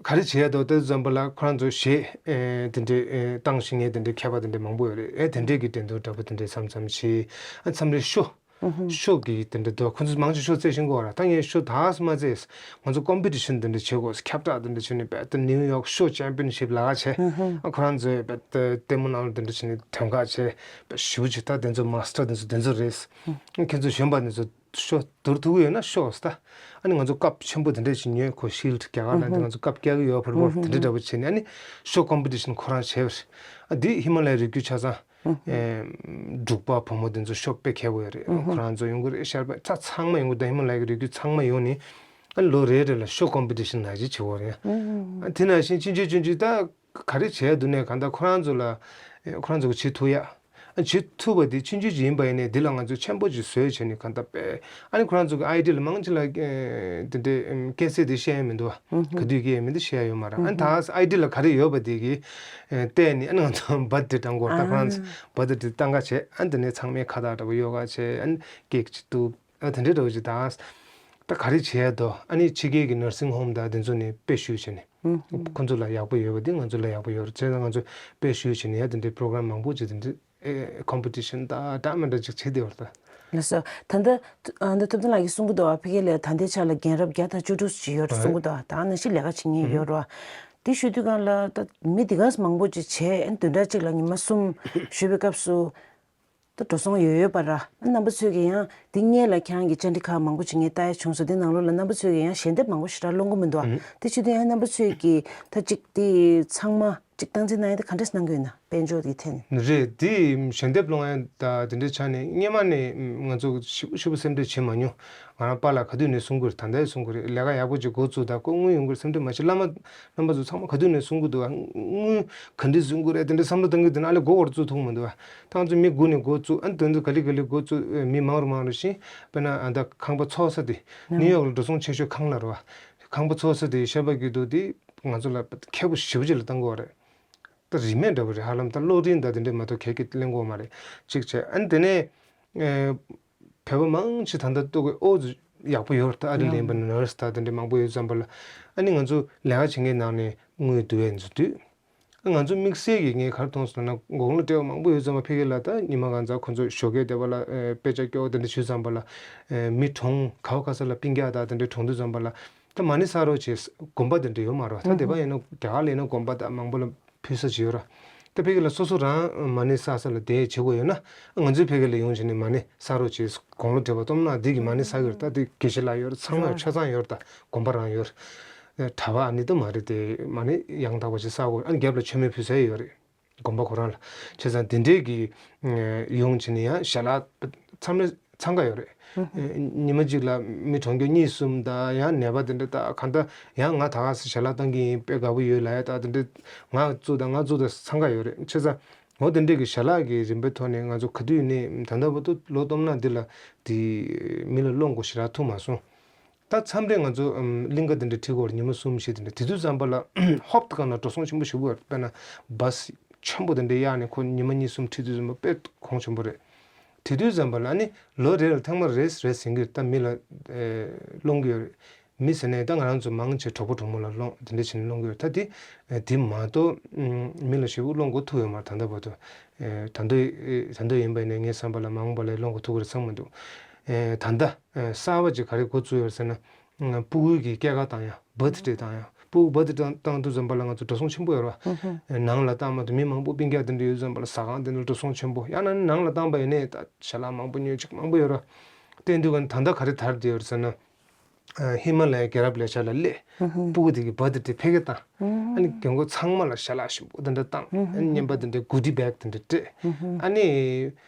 ག་རེ་བྱེད་ཡ་འདུག་ལྟ་ཙམ་པ་ལ་ཁོ་རང་ཚོ་གཞས་ཨེ་དེ་འདྲའི་ཨེ་བཏང་ཤེས་མཁན་དེ་འདྲའི་མཁས་པ་དེ་འདྲ་མང་པོ་ཡོད་རེད། ཨེ་དེ་འདྲའི་གི་འགྲན་བསྡུར་འདྲ་པོ་དེ་འདྲའི་མཚམས་མཚམས་བྱེད། ཨ་མཚམས་རེ་ཤོ་ཤོ་གི་དེ་འདྲ་འདུག་ཁོ་ཚོ་མང་ཆེ་ཤོ་རྩེད་ཤེས་ཀྱི་ཡོད་རེད། ད་ངས་ཤོ་ད་སུ་མ་རྩེས། ང་ཚོ་ཀོམ་པི་ཊི་ཤན་དེ་འདྲ་བྱེད་དགོས། ཁྱབ་བསྒྲགས་དེ་འདྲ་བྱས་ནས་རྦད་དེ་ནིའུ་ཡོག་ཤོ་ཅེམ་པི་ཡན་ཤིབ་ལབ་ཡ་བྱས། ཨ་ཁོ་རང་ཚོས་རྦད་དེ་ལྟད་མོ་ནང་ལ་དེ་འདྲ་བྱས་ནས་དོན་དག་བྱས། རྦད་ཞེ་པོ་ཅིག་ད་དེ་ཚོ་མ་སི་ཊར་དེ་ཚོ་དེ་ཚོ་རེད། ཨ་ཁྱེད་ཚོ་གཞོན་པ་དེ་ཚོ། ཤོ་བསྡུར་ཐུབ་ཀྱི་ཡོད་ན་ཤོ་ཟེར་ད། ཨ་ནི་ང་ཚོ་ཀབ་ཆེན་པོ་དེ་འདྲ་ཞིག་ཉོས། ཁོ་ཤིལ་ཌི་རྒྱ་གར་ལ་དེ་ང་ཚོ་ཀབ་རྒྱག་གི་ཡོད། བོ་ལི་བོལ་དེ་འདྲ་འདྲ་པོ་བྱས་ནས། ཨ་ནི་ཤོ་ཀོམ་པི་ཊི་ཤན་ཁོ་རང་བྱས་པ་རེད། ཨ་འདི་ཧི་མ་ལ་ཡའི་རི་རྒྱུད་ཆ་ཚང་ཨེ་འབྲུག་པ་བུ་མོ་དེ་ཚོ་ཤོ་དཔེ་མཁས་པོ་ཡོད་རེད། ཁོ་རང་ཚོ་ཡོང་གི་རེད། ཤར་པ་ཚ་ཚང་མ་ཡོང་གི་རེད། ད་ཧི་མ་ལ་ཡའི་རི་རྒྱུད་ཚང་མ་ཡོང་ནས། ཨ་ནི་ལོ་རེ་རེ་ལ་ཤོ་ཀོམ་པི་ཊི་ཤན་ནང་བཞིན་བྱེད་དགོས་རེད། ཨ་དེ་ནང་བཞིན་ཅིན་ཅི་ཅུན་ཅི་ད། ག་རེ་བྱས་འདུག་ནས་གང་ལྟར་ཁོ་རང་ཚོ་ལ་ཨེ་ཁོ་རང་ཚོ་གི་བྱེད་ཐུབ་ཡ། ཨ་བྱེད་ཐུབ་པ་དེ་ཆུང་ཆུང་ཅིག་ཡིན་པ་ཡིན་ནའི་འདི་ལ་ང་ཚོས་ཆེན་པོ་ཅིག་བཟོས་བྱས་ནས་གང་ལྟར་དཔེ་ཨ་ནི་ཁོ་རང་ཚོ་གི་ཨའི་ཌི་ལ་མང་ཆེ་ལ་ཨེ་དེ་འདྲའི་ཨེམ་སྐྱེ་ཚེ་དེ་བཤད་ཡ་མི་འདུག་བ། ཨུ་ཧུ། ག་དུས་སྐྱེ་ཡ་མི་འདུག་བཤད་ཡ་ཡོད་མ་རེད། ཨ་ནི་ད་ཨའི་ཌི་ལ་ག་རེ་ཡོད་པ་དེ་གི་ཨེ་བལྟས་ནས་ཨ་ནི་ང་ཚོ་བར་ཐི་ཌེ་བཏང་གོ་ད་ཁོ་རང་ཚོ་བར་ཐི་ཌེ་བཏང་ག་བྱས་ཨ་ནི་དེ་ནས་ཚང་མས་ཁ་བཏགས་འདྲ་པོ་ཡོ་ག་བྱས་ཨ་ནི་ཀེག་ཅིག་བཏུབ། ཨ་དེ་འདྲའི་འདྲ་བོ་ཅིག་དང་། ད་ག་རེ་བྱས་དོ་ཨ་ནི་ཕྱི་རྒྱལ་གྱི་nursing home་དང་དེ་ཚོ་ནས་དཔེ་ཞུས་བྱས་ནས། ཨུ་ཧུ། ཁོ་ཚོ་ལ་ཡག་པོ་ཡོད་པ་དེ་ང་ཚོ་ལ་ཡག་པོ་ཡོད་རེད་བྱས་ཙང་ང་ཚོས་དཔེ་ཞུས་བྱས་ནས་ཡ་དེ་འདྲའི་པོ་རོ་གྷ་རམ་མང་པོ་ཅིག་དེ་འདྲའི་ཨེ་ཀོམ་པི་ཊི་ཤན་ད་འདྲ་མི་འདྲ་ཅིག་བྱེད་བསྡད་ཡོད་རེད་ད། ལགས་སོ། ད་ལྟ་ཨ་ད་ཐུབ་བསྟན་ལགས་ཀྱིས་གསུང་གི་འདུག་བ། ཕ་གི་ལ་ད་ལྟའི་ཆ་ལ་རྒན་རབས་བརྒྱ་དང་བཅུ་དྲུག་ཅིག་ཡོད་རེད་གསུང་གི་འདུག་བ། ད་ནང་བཞིན་ལས་ཀ་བྱེད་མཁན་ཡོད་རེད་བ། དེ་ཞུ་དུས་སྒང་ལ་ད་མི་འདི་ག་མང་པོ་ཅིག་བྱས་ཨ་བདུན་ཕྲག་གཅིག་ལ་ཉི་མ་གསུམ་ཞུ་བའི་སྐབས་སུ། ད་འགྲོ་སོང་ཡོད་ཡོད་པ་ར། རྣམ་པ་ཚོས་ཀྱི་ཡང་འདི་སྔོན་ལ་ཁྱེད་རང་གི་བཅར་འདྲི་ཁག་མང་པོ་ཅིག་ངས་ལྟ་ཡ་བྱུང་སོང་། འདི་ནང་ལོགས་ལ་རྣམ་པ་ཚོས་ཀྱི་ཡང་ཞལ་འདེབས་མང་པོ་ཞེ་དྲག་སློང་གི་མི་འདུག་ཨ། ཨུ། དེ་བྱེད་དུས་ཡང་རྣམ་པ་ཚོས་ཀྱི་ད་ཅིག་དེ་ཚང་མ་ཅིག་སྟངས་འཛིན་གནང་ཡ་དེ་ག་འདྲས་གནང་གི་ཡོད་ན་དཔལ་འབྱོར་གྱི་ཐད་ནས། རེད། དེ་ཞལ་འདེབས་སློང་ཡ་ད་དེ་འདྲའི་ཆ་ནས་སྔོན་མ་ནས་ང་ཚོ་ཞིབ་ཞིབ་པོ་སེམས་ཁྲལ་བྱེད་མ་མྱོང་། ང་རང་པཱ་ལགས་ག་དུས་ནས་གསུང་གི་རེད། ད་ལྟ་ཡང་གསུང་གི་རེད། ལས་ཀ་ཡག་པོ་ཅིག་འགོ་བཙུགས་ད་ཁོ་དངུལ་ཡོང་གི་རེད་སེམས་ཁྲལ་མ་བྱེད། བླ་མ་རྣམ་པ་ཚོ་ཚང་མ་ག་དུས་ནས་གསུང་གི་འདུག་ཨ། དངུལ་ག་འདྲས་ཡོང་གི་རེད་དེ་འདྲ་བསམ་བློ་གཏོང་གི་འདུག་ན་ཨ་ལས་མགོ་སྐོར་བཙུགས་ཐུབ་མི་འདུག་ཨ། ད་ང་ཚོ་མི་དགུ་ནས་འགོ་བཙུགས་ཨ། དོན་དུ་ག་ལེ་ག་ལེ་འགོ་བཙུགས་མི་མང་རུ་མང་རུ་ཕྱིན། དཔེར་ན་ཨ་ད་ཁང་པ་ཚོགས་ས་དེ་ནིའུ་ཡོག་ལ་འགྲོ་སོང་ཆེ་ཤོས་ཁང་གླ་རེད་བ། ཁང་པ་ཚོགས་ས་དེ་ཤར་པ་དགེ་ལྡོག་དེ་ང་ཚོ་ལ་ཁེ་པོ་ཞེ་པོ་ཅིག་ལ་བཏང་གི་ཡོད་རེད། ད་རིན་མེད་འདྲ་པོ་རེད། ཧ་ལམ་ད་གློག་རིན་དང་དེ་འདྲས་མ་གཏོགས་གལ་གྱི་གླེང་གི་ཡོད་མ་རེད། གཅིག་བྱས་ཨ་ནི་དེ་ནས་ཨེ་བོད་པ་མང་ཆེ་ད་ལྟ་ལྟོ་གོས་ཨོ་ཡག་པོ་ཡོད་རེད། ད་ཨ་རི་ལ་ཡིན་པ་ན་ནར་སི་དང་དེ་འདྲས་མང་པོ་ཡོད་ཙམ་པ་ལ་ཨ་ནི་ང་ཚོ་ལས་ཀ་བྱེད་མཁན་ནང་ནས་དངུལ་བསྡུ་ཡས་འཛུལ་དུས་ང་ཚོ་དམིགས་བསལ་གྱི་ངས་ག་རེ་མཐོང་སོང་ན་དགུང་ལོ་བགྲེས་པ་མང་པོ་ཡོད་ཙམ་པ་ཕ་གི་ལ་ད་ཉི་མ་གང་ཙམ་ཁོ་ཚོ་ཞོགས་ཀས་བསྡད་པ་ལ་ཨེ་དཔེ་ཆ་སྐྱོར་དེ་འདྲས་ཞུ་ཙམ་པ་ལ་ཨེ་མི་གྲོངས་ག་བ་ག་ས་ལ་སྤུན་ཀྱག་དང་དེ་འདྲས་གྲོངས་དུས་ཙམ་པ་ལ། ད་མ་ཎི་བསགས་རོགས་བྱེད་དགོན་པ་དེ་འདྲ་ཡོད་མ་རེད་བ། ད་དེ་པ་ཡིན་ན་རྒྱ་གར་ལ་ཡིན་ན་དགོན་པ་དང་མང་པོ་ལ་ཕུལ་ས་ཅིག་ཡོད་ར། ད་ཕ་གི་ལ་སོ་སོ་རང་མ་ཎི་བསགས་ས་ལ་དེ་བྱེད་དགོས་ཡོད་ན་ང་ཚོའི་ཕ་གི་ལ་ཡོང་བྱས་ནས་མ་ཎི་བསགས་རོགས་བྱེད། དགུང་ལོ་བགྲེས་པ་སྟོབས་ན་འདི་གི་མ་ཎི་བསགས་ཀྱི་རེད། ད་དེ་དགེ་བཤེས་ལགས་ཡོད་ར་ཚང་མ་ཡོད་ར་ཆ་ཚང་ཡོད་ར་ད་དགོན་པ་རང་ཡོད་ར། གྲྭ་པ་ཨ་ནི་ད་མ་རེད་དེ་མ་ཎི་ཡང་དག་པ་ཅིག་བསགས་དགོས་ཨ་ནི་རྒྱབ་ལ་མཆོད་མེ་ཕུལ་ས་ཡོད་རེད། དགོན་པ་ཁོ་རང་ལ། བྱས་ཙང་དེ་འདྲས་ཀྱི་ཡོང་བྱས་ནས་ཡང་ཞལ་ལག་མཚམས་རེ་འཚང་ཀ་ཡོད་རེད། ཉི་མ་གཅིག་ལ་མི་གྲོངས་རྒྱུ་གཉིས་གསུམ་དང་ཡང་ནད་པ་དེ་འདྲ་དང་གང་ལྟར་ཡང་ང་ད་ག་སེ་ཞལ་ལག་བཏང་གི་ཡིན་དཔེ་དགའ་པོ་ཡོད་ལབ་ཡ་དང་དེ་འདྲས་ང་བཙུགས་དང་ང་བཙུགས་དང་འཚང་ཀ་ཡོད་རེད། བྱས་ཙང་འོ་དེ་འདྲས་ཀྱི་ཞལ་ལག་གི་རིམ་པའི་ཐོག་ནས་ང་ཚོ་ག་དུས་ནས་ད་ལྟ་བར་དུ་ལོ་སྟོང་ཕྲག་འདི་ལ་དེ་མི་ལ་སློང་དགོས་ཞེ་དྲག་ཐུག་མ་སོང་། ད་མཚམས་རེ་ང་ཚོ་ཨམ་གླིང་ག་དེ་འདྲ་ཁྲིད་དགོས་རེད། ཉི་མ་གསུམ་བཞི་དེ་འདྲ། དེ་དུས་ཙམ་པ་ལ་ཧོབ་ཏེ་གང་ལ་འགྲོ་སོང་ཆེན་པོ་ཞེ་པོ་ཡོད་རེད། དཔེར་ན་བཱས་ཆེན་པོ་དེ་འདྲ་གཡར་ནས་ཁོ་ཉི་མ་གཉིས་གསུམ་ཁྲིད་དུས་ཙམ་པ་དཔེ་གོང་ཆེན་པོ་རེད། དེ་དུས་ཙམ་པ་ལ་ཨ་ནི་ལོ་རེ་ལ་ཐེངས་མ་རེ་རེ་ཟིན་གྱི་རེད། ད་མི་ལ་ཨེ་སློང་གི་ཡོད་རེད། མི་ཟེར་ནས་ད་ང་རང་ཚོ་མང་ཆེ་གྲོགས་པོ་གྲོགས་མོ་ལ་སློང་དེ་འདྲ་བྱས་ནས་སློང་གི་ཡོད་རེད། ད་དེ་ཨེ་དེ་མ་གཏོགས་ཨམ་མི་ལ་ཞེ་པོ་སློང་དགོས་ཐུག་ཡོད་མ་རེད། ད་ལྟ་བར་དུ་ཨེ་ད་དུང་ཨེ་ད་དུང་ཡིན་པ་ཡིན་ནའི་ངའི་བསམ་པ་ལ་མ་འོངས་པ་ལ་སློང་དགོས་ཐུག་གི་རེད་བསམ་མི་འདུག་ཨེ་ད་ལྟ། གསར་པ་ཅིག་ག་རེ་འགོ་བཙུགས་ཡོད་ཟེར་ན། སྤུ་གུའི་གི་སྐྱེས་སྐར་བཏང་ཡ་བར་ཐི་ཌེ་བཏང་ཡ་སྤུ་གུ་བར་ཐི་ཌེ་བཏང་དུས་ཙམ་པ་ལ་ང་ཚོ་འགྲོ་སོང་ཆེན་པོ་ཡོད་ར། ནང་ལ་བཏང་མ་གཏོགས་མི་མང་པོ་སྤུན་ཀྱག་དེ་འདྲ་ཡོད་ཙམ་པ་ལ་ཟ་ཁང་དེ་འདྲ་འགྲོ་སོང་ཆེན་པོ་ཡང་ན་ནང་ལ་བཏང་པ་ཡིན་ནའི་ད་ཞལ་ལག་མང་པོ་ཉོས་ཅིག་མང་པོ་ཡོད་ར། དེ་འདུག་ག་ད་ལྟ་ག་རེ་དར་བསྡད་ཡོད་ཟེར་ན། ཧི་མ་ལ་ཡའི་རྒྱལ་རབས་ལས་འཆར་ལ་སླེབས། སྤུ་གུ་དེ་གི་བར་ཐི་ཌེ་ཕ་གིར་བཏང་། ཨ་ནི་རྒན་གོག་ཚང་མ་ལ་ཞལ་ལག་ཞིམ་པོ་དེ་འདྲ་བཏང་། ཨ་ནི་རྔན་པ་དེ་འདྲ་གུ་ཌི་བེག་དེ་འདྲ་སྤྲད། ཨ་ནི།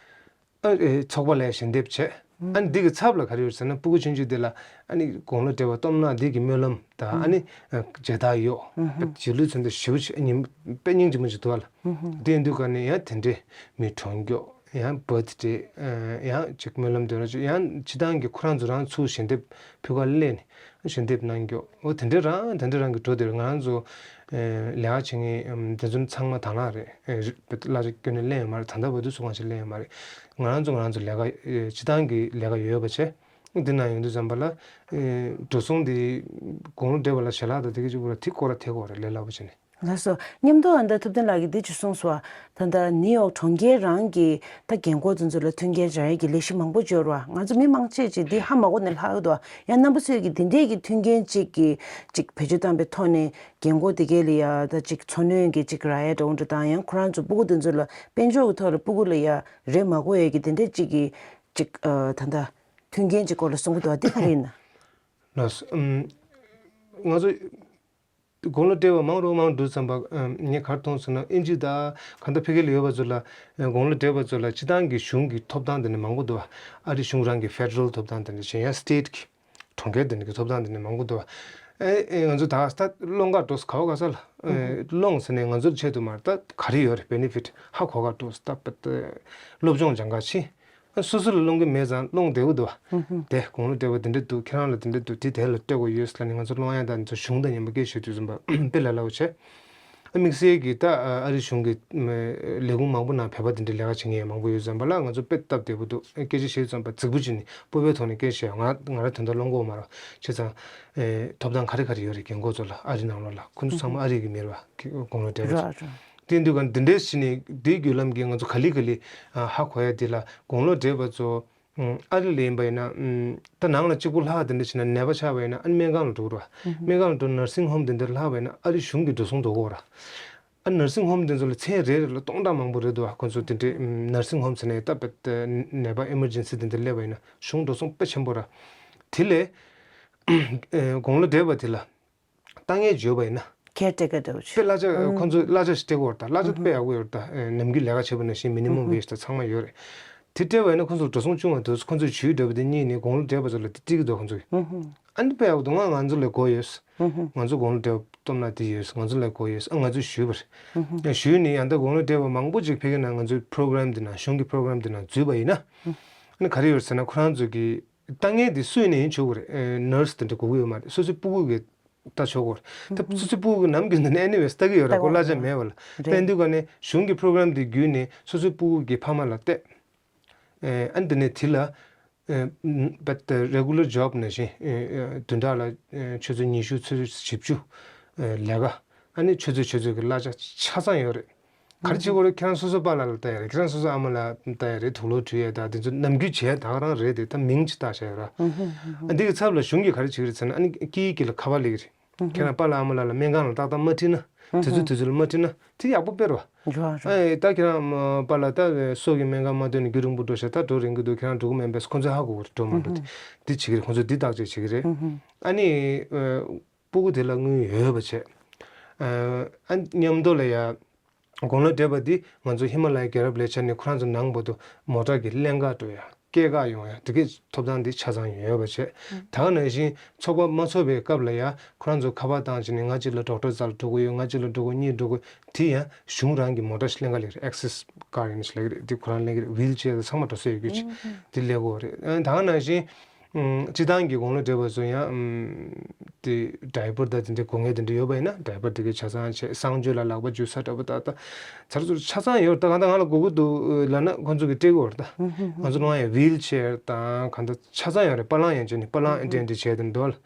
ཨ་ཨེ་ཚོགས་པ་ལ་ཞལ་འདེབས་བྱས། ཨ་ནི་འདི་གི་ཚབ་ལ་ག་རེ་ཡོད་ཟེར་ན་སྤུ་གུ་ཆུང་ཆུང་དེ་ལ་ཨ་ནི་དགུང་ལོ་བགྲེས་པ་སྟོབས་ན་འདི་གི་སྨོན་ལམ་དང་ཨ་ནི་མཇལ་དར་གཡོགས། རྗེས་ལུས་མཚོན་དོན་ཞེ་པོ་ཅིག་ཨ་ནི་དཔེ་སྙིང་རྗེ་མོ་ཅིག་འདུག་ཨ་ལ། དེ་ཡིན་དུས་ག་ནས་ཡང་དེ་འདྲའི་མི་གྲོངས་མགྱོགས་ཡང་བར་ཐི་ཌེ་ཡང་ཅིག་སྨོན་ལམ་འདོན་རོགས་ཅིག་ཡང་སྤྱི་བཏང་གི་ཁོ་རང་ཚོ་རང་ཚུར་ཞལ་འདེབས་ཕུལ་ག་སླེབས་ནས། ཞལ་འདེབས་གནང་རྒྱུ། འོ་དེ་འདྲ་རང་དེ་འདྲ་རང་གི་འགྲོ་དེར་ང་རང་ཚོ་ལས་ཀ་བྱེད་མཁན་དེ་ཚོ་ཚང་མ་དང་བླངས་རེད། གླ་ཆ་སྐྱོན་ནས་ལེན་ཡོད་མ་རེད། ད་ལྟ་བར་དུ་སུ་གང་ཞིག་ལེན་ཡོད་མ་རེད། ང་རང་ཚོ་ང་རང་ཚོ་ལས་ཀ་སྤྱི་བཏང་གི་ལས་ཀ་ཡོད་པ་བྱས། འདི་ན་ཡོང་དུས་ཙམ་པ་ལ་འགྲོ་སོང་དེ་དགུང་ལོ་བགྲེས་པ་ལ་ཞལ་ལག་དང་དེ་ག་ཅིག་པོ་ལ་དེ་སྐོར་ལ་དེ་སྐོར་རེད་ལས་སླ་པོ་བྱས་ནས། ལགས་སོ། མཉམ་དུ་ཨ་ད་ཐུབ་བསྟན་ལགས་ཀྱིས་འདི་ཅིག་གསུངས་སོང་བ། ད་ལྟ་ནིའུ་ཡོག་གྲོང་ཁྱེར་རང་གི་ད་རྒན་འཁོགས་དེ་ཚོ་ལ་མཐུན་རྐྱེན་སྦྱར་ཡས་ཀྱི་ལས་གཞི་མང་པོ་འབྱོར་བ། ང་ཚོ་མི་མང་ཆེ་ཅིག་འདི་ཧ་མ་གོ་ནས་ལྷག་གི་འདུག་ཡང་རྣམ་པ་ཚོས་ཀྱིས་འདི་འདྲས་ཀྱི་མཐུན་རྐྱེན་ཅིག་གི་ཅིག་བེད་སྤྱོད་བཏང་པའི་ཐོག་ནས་རྒན་འཁོགས་དེ་གས་ལ་ཡ་ད་ཅིག་འཚོ་སྣོན་གྱི་ཅིག་རག་ཡས་འདྲ་བོ་འདྲ་དང་ཡང་ཁོ་རང་ཚོ་སྤུ་གུ་དེ་ཚོ་ལ་དཔལ་འབྱོར་གྱི་ཐོག་ལ་སྤུ་གུ་ལ་ཡ་རེ་མ་དགོས་ཡས་ཀྱི་འདི་འདྲས་ཅིག་གི་ཅིག་ད་ལྟ་མཐུན་རྐྱེན་ཅིག་སྐོར་ལ་གསུང་གི་འདུག་འདི་ག་རེ་ཡིན་ན། ལགས་སོ། ང་ཚོ། དགུང་ལོ་བགྲེས་པ་མང་རུ་མང་འགྲོ་ཙམ་པ་ངས་ག་རེ་མཐོང་སོང་ན་ཨིན་ཇི་དང་གང་ལྟར་ཕ་གི་ལ་ཡོད་པ་ཚོ་ལ་དགུང་ལོ་བགྲེས་པ་ཚོ་ལ་སྤྱི་བཏང་གི་གཞུང་གི་ཐོབ་ཐང་དེ་འདྲ་མང་པོ་འདུག་ཨ་རི་གཞུང་རང་གི་ཕེ་ཌེ་རལ་ཐོབ་ཐང་དེ་འདྲ་གཞན་ཡང་སི་ཊེ་ཊི་གི་གྲོང་ཁྱེར་དེ་འདྲ་གི་ཐོབ་ཐང་དེ་འདྲ་མང་པོ་འདུག་ཨེ་ཨེ་ང་ཚོ་ད་ད་སློང་ག་འགྲོ་ས་ག་བ་ག་ས་ལ། ཨེ་སློང་ཟེར་ནས་ང་ཚོར་ཆེད་དུ་མར་ད་ག་རེ་ཡོད་རེད། བེ་ནེ་ཕིཊ་ཧ་གོ་ག་འགྲོ་ས་ད་པ་ད་སློབ་སྦྱོང་སྦྱང་ག་ཕྱིན། ཨ་སོ་སོ་ལ་སློང་གི་མེད་ཙང་སློང་བདེ་བོ་འདུག་བ། དེ་དགུང་ལོ་བགྲེས་པ་འདི་འདྲ་འདུག་ཁྱེད་རང་ལ་འདི་འདྲ་འདུག་དེ་དེ་ལ་སྤྲད་དགོས་ཡོད་ཟེར་ལ་ནི་ང་ཚོ་སློང་ཡ་དང་འདི་ཚོ་གཞུང་དང་མཉམ་པོ་སྐད་ཆ་བཤད་དུས་ཙམ་པ་དཔེ་ལ་སླ་བོ་བྱས། ཨ་དམིགས་བསལ་གྱི་ད་ཨ་རི་གཞུང་གི་ལས་ཁུངས་མང་པོ་ནང་བོད་པ་འདི་འདྲའི་ལས་ཀ་བྱེད་མཁན་ཡང་མང་པོ་ཡོད་ཙམ་པ་ལ་ང་ཚོ་དཔེ་སྟབས་བདེ་པོ་འདུག་སྐད་ཆ་བཤད་དུས་ཙམ་པ་རྫིག་པོ་བྱས་ནས་སྤོབས་པའི་ཐོག་ནས་སྐད་ཆ་བཤད་ཡ། ང་ང་རང་དོན་དག་སློང་གི་ཡོད་མ་རེད། བྱས་ཙང་ཨེ་ཐོབ་ཐང་ག་རེ་ག་རེ་ཡོད་རེད། རྒན་གོག་ཚོ་ལ་ཨ་རི་ནང་ལོགས་ལ་ཁོ་ཚོ་ཚང་མ་ཨ་རི་གི་མི་རེད་བ། དགུང་ལོ་བགྲེས་པ་ཚོ། ར་ར། དེ་འདུག་ག་འདི་འདྲའི་ཕྱིན་ནས་འདིའི་བརྒྱུད་ལམ་གྱིས་ང་ཚོ་ག་ལེ་ག་ལེ་ཨ་ཧ་གོ་ཡ་འདི་ལ་དགུང་ལོ་བགྲེས་པ་ཚོ་ཨ་རི་ལ་ཡིན་པ་ཡིན་ན་ད་ནང་ལ་གཅིག་པུ་ལྷག་དེ་འདྲ་བྱས་ན་ནད་པ་ཆགས་པ་ཡིན་ན་ཨ་ནི་སྨན་ཁང་ལ་འགྲོ་དགོས་ར། སྨན་ཁང་ལ་འགྲོ་ནར་སིང་ཧོམ་དེ་འདྲ་ལྷག་པ་ཡིན་ན་ཨ་རི་གཞུང་གིས་འགྲོ་སོང་འགྲོ་དགོས་ར། ཨ་ནར་སིང་ཧོམ་དེ་ཚོ་ལ་མཚན་རེ་རེ་ལ་སྟོང་ཕྲག་མང་པོ་རེད་འདུག་ཨ་ཁོ་ཚོ་དེ་འདྲའི་ནར་སིང་ཧོམ་ཟེར་ནས་ད་ནད་པ་ཨེ་མར་ཇེན་སི་དེ་འདྲ་སླེབས་པ་ཡིན་ན་གཞུང་འགྲོ་སོང་དཔེ་ཆེན་པོ་ར། དེ་ལས་དགུང་ལོ་བགྲེས་པ་དེ་ལ་ལྟ་མཁན་བརྗོད་པ་ཡིན་ན། ཁེར་ཊེ་ཀར་འདྲ་བོ་ཅིག་དཔེ་གླ་ཆ་ཁོང་ཚོས་གླ་ཆ་ཞིག་སྤྲད་ཀྱི་ཡོད་རེད་ད། གླ་ཆ་དཔེ་ཡག་པོ་ཡོད་རེད་ད། ནམ་རྒྱུན་ལས་ཀ་བྱེད་པ་ནང་བཞིན་མི་ནི་མམ་ཝེཇ་དང་ཚང་མ་ཡོད་རེད། དེ་སྤྲད་པ་ཡིན་ན་ཁོང་ཚོར་འགྲོ་སོང་ཅུང་བ་འདུག་ཁོང་ཚོས་ཞུས་འདྲ་པོ་དེ་གཉིས་ནས་དགུང་ལོ་བགྲེས་པ་ཚོ་ལ་དེ་སྤྲད་ཀྱི་འདུག་ཁོང་ཚོས། ཨ་ནི་དཔེ་ཡག་པོ་འདུག་ང་ང་ཚོ་ལ་དགོས་ཡོད། ང་ཚོ་དགུང་ལོ་བགྲེས་པ་སྟོབས་ན་དེ་ཡོད། ང་ཚོ་ལ་དགོས་ཡོད། ཨ་ང་ཚོས་ཞུས་པ་རེད། ཞུས་ནས་ཡང་ད་དགུང་ལོ་བགྲེས་པ་མང་པོ་ཅིག་ཕ་གི་ནང་ང་ཚོའི་པྲོ་གྷ་རམ་དེ་ནང་གཞུང་གི་པྲོ་གྷ་རམ་དེ་ནང་འཛུལ་བ་ཡིན་ན། ཨ་ནི་ག་རེ་ཡོད་ཟེར་ན་ཁོ་རང་ཚོ་གི་ལྟ་མཁན་དེ་སུ་ཡིན་ནའི་ཡིན་ཆོག་གི་རེད། ནར་སི་དེ་འདྲ་དགོས་ཀྱི་ཡོད་མ་རེད། སོ་སོའི་སྤུ་གུ་གི་ལྟ་ཆོག་གོ། ད་སོ་སོའི་སྤུ་གུ་གི་ནམ་རྒྱུན་དུ་ནས་ཨེ་ནི་ཝེས་ལྟ་གི་ཡོད་ར། ལྟ་གི་ཁོ་གླ་ཆ་ཡོད་མ་མེད་བ་ལ། རེད། ལྟ་འདུག་ག་ནས་གཞུང་གི་པྲོ་གྷ་རམ་དེ་བརྒྱུད་ནས་སོ་སོའི་སྤུ་གུ་གི་ཕ་མ་ལ་བལྟས། ཨེ་ཨ་ནི་དེ་ནས་དེ་ལ་ཨེ་but the regular job ནང་བཞིན་ཨེ་ཨེ་བདུན་ཕྲག་ལ་ཨེ་ཆུ་ཚོད་ཉི་ཤུ་ཆུ་ཚོད་བཞི་བཅུ་ཨེ་ལས་ཀ། ཨ་ནི་ཆུ་ཚོད་ཆུ་ཚོད་ཀྱི་གླ་ཆ་ཆ་ཚང་ཡོད་རེད། ག་རེ་བྱེད་དགོས་རེད། ཁྱེད་རང་སོ་སོ་པཱ་ལགས་ལ་ལྟ་ཡ་རེད། ཁྱེད་རང་སོ་སོ་ཨ་མ་ལགས་ལྟ་ཡ་རེད། དུག་ལོག་འཁྲུད་ཡ་དང་དེ་ཚོ་ནམ་རྒྱུན་བྱས་ད་ག་རང་རེད་དེ། ད་མིང་ཅིག་བཏགས་བཞག་ཡོད་ར། ཨ་འདི་གི་ཚབ་ལ་གཞུང་གིས་ག་རེ་བྱེད་ཀྱི་རེད་ཟེར་ན་ཨ་ནི་དཀྱིལ་དཀྱིལ་ལ་ཁ་པར་སླེབས་ཀྱི་རེད། ཁྱེད་རང་པཱ་ལགས་ཨ་མ་ལགས་ལ་སྨན་ཁང་ལ་ཏག་ཏག་མ་ཁྲིད་ན། དུས་ཚོད་དུས་ཚོད་ལ་མ་ཁྲིད་ན་དེ་ཡག་པོ་དཔེ་རེད་བ། ཨ་ད་ཁྱེད་རང་པཱ་ལགས་ད་སྲོག་གི་སྨན་ཁང་མ་ཐོན་ནས་རྒྱུན་རིང་པོ་འགྲོ་ཤག་ད་འགྲོ་རན་གྱི་འདུག་ཁྱེད་རང་འགྲོ་གི་མིན་པས་ཁོང་ཚོས་ཧ་གོ་གི་རེད། འགྲོ་མ་འགྲོ་དེ་དེ་བྱེད་ཀྱི་རེད། ཁོང་ཚོས་འདི་བརྟག་དཔྱད་བྱེད་ཀྱི་རེད། ཨ་ནི་སྤུ་གུ་དེ་ལ་དངུལ་ཡོད་པ་བྱས། ཨ་མཉམ་དུ་ལ་ཡ། དགུང་ལོ་བགྲེས་པ་འདི་ང་ཚོ་ཧི་མ་ལ་ཡའི་རྒྱལ་རབས་ལས་འཆར་ནས་ཁོ་རང་ཚོ་ནང་བར་དུ་མོ་ཊ་གི་ལེན་ག་འགྲོ་ཡ་སྐྱེལ་ག་ཡོང་ཡ་དེ་གའི་ཐོབ་ཐང་འདི་ཆ་ཚང་ཡོད་པ་བྱས། ད་ག་ནང་བཞིན་ཚོགས་པ་མ་ཚོགས་པའི་སྐབས་ལ་ཡ་ཁོ་རང་ཚོ་ཁ་པར་བཏང་བྱས་ནས་ང་གཅིག་ལ་ཌོག་ཊར་རྩ་ལ་འགྲོ་གི་ཡོད། ང་གཅིག་ལ་འགྲོ་གི་གཉིས་འགྲོ་གི་དེ་ཡང་གཞུང་རང་གི་མོ་ཊ་ཞིག་ལེན་ག་ལེགས་རེད། ཨེག་སེ་སི་ཀར་ཡིན་ཞིག་ལེགས་རེད། དེ་ཁོ་རང་ལེན་གི་རེད། ཝིལ་ཅེར་དང་ཚང་མ་འགྲོ་ས་ཡོད་རྒྱུ་ཅིག་དེ་ལེན་གི་ཡོད་རེད། ད་ག་ནང་བཞིན། སྤྱི་བཏང་གི་དགུང་ལོ་བགྲེས་པ་ཚོ་ཡང་དེ་ཌའི་པར་དང་དེ་འདྲའི་དགོས་ངེས་དེ་འདྲ་ཡོད་པ་ཡིན་ན་ཌའི་པར་དེ་གའི་ཆ་ཚང་བྱས། གསང་སྤྱོད་ལ་ལག་པ་འཇུ་ས་འདྲ་པོ་ད་ལྟ་ཚར་ཚུར་ཆ་ཚང་ཡོད་རེད། ད་གང་ལྟར་ང་ལ་དགོས་ཀྱི་འདུག་ལབ་ན་ཁོང་ཚོ་གིས་སྤྲད་ཀྱི་ཡོད་རེད། ད་ང་ཚོ་ནང་ཡང་ཝིལ་ཅེར་དང་གང་ལྟར་ཆ་ཚང་ཡོད་རེད། པ་ལང་ཡང་བྱས་ནས་པ་ལང་ཨེ་འདྲ་འདྲ་བྱས་དེ་འདུག་ལ།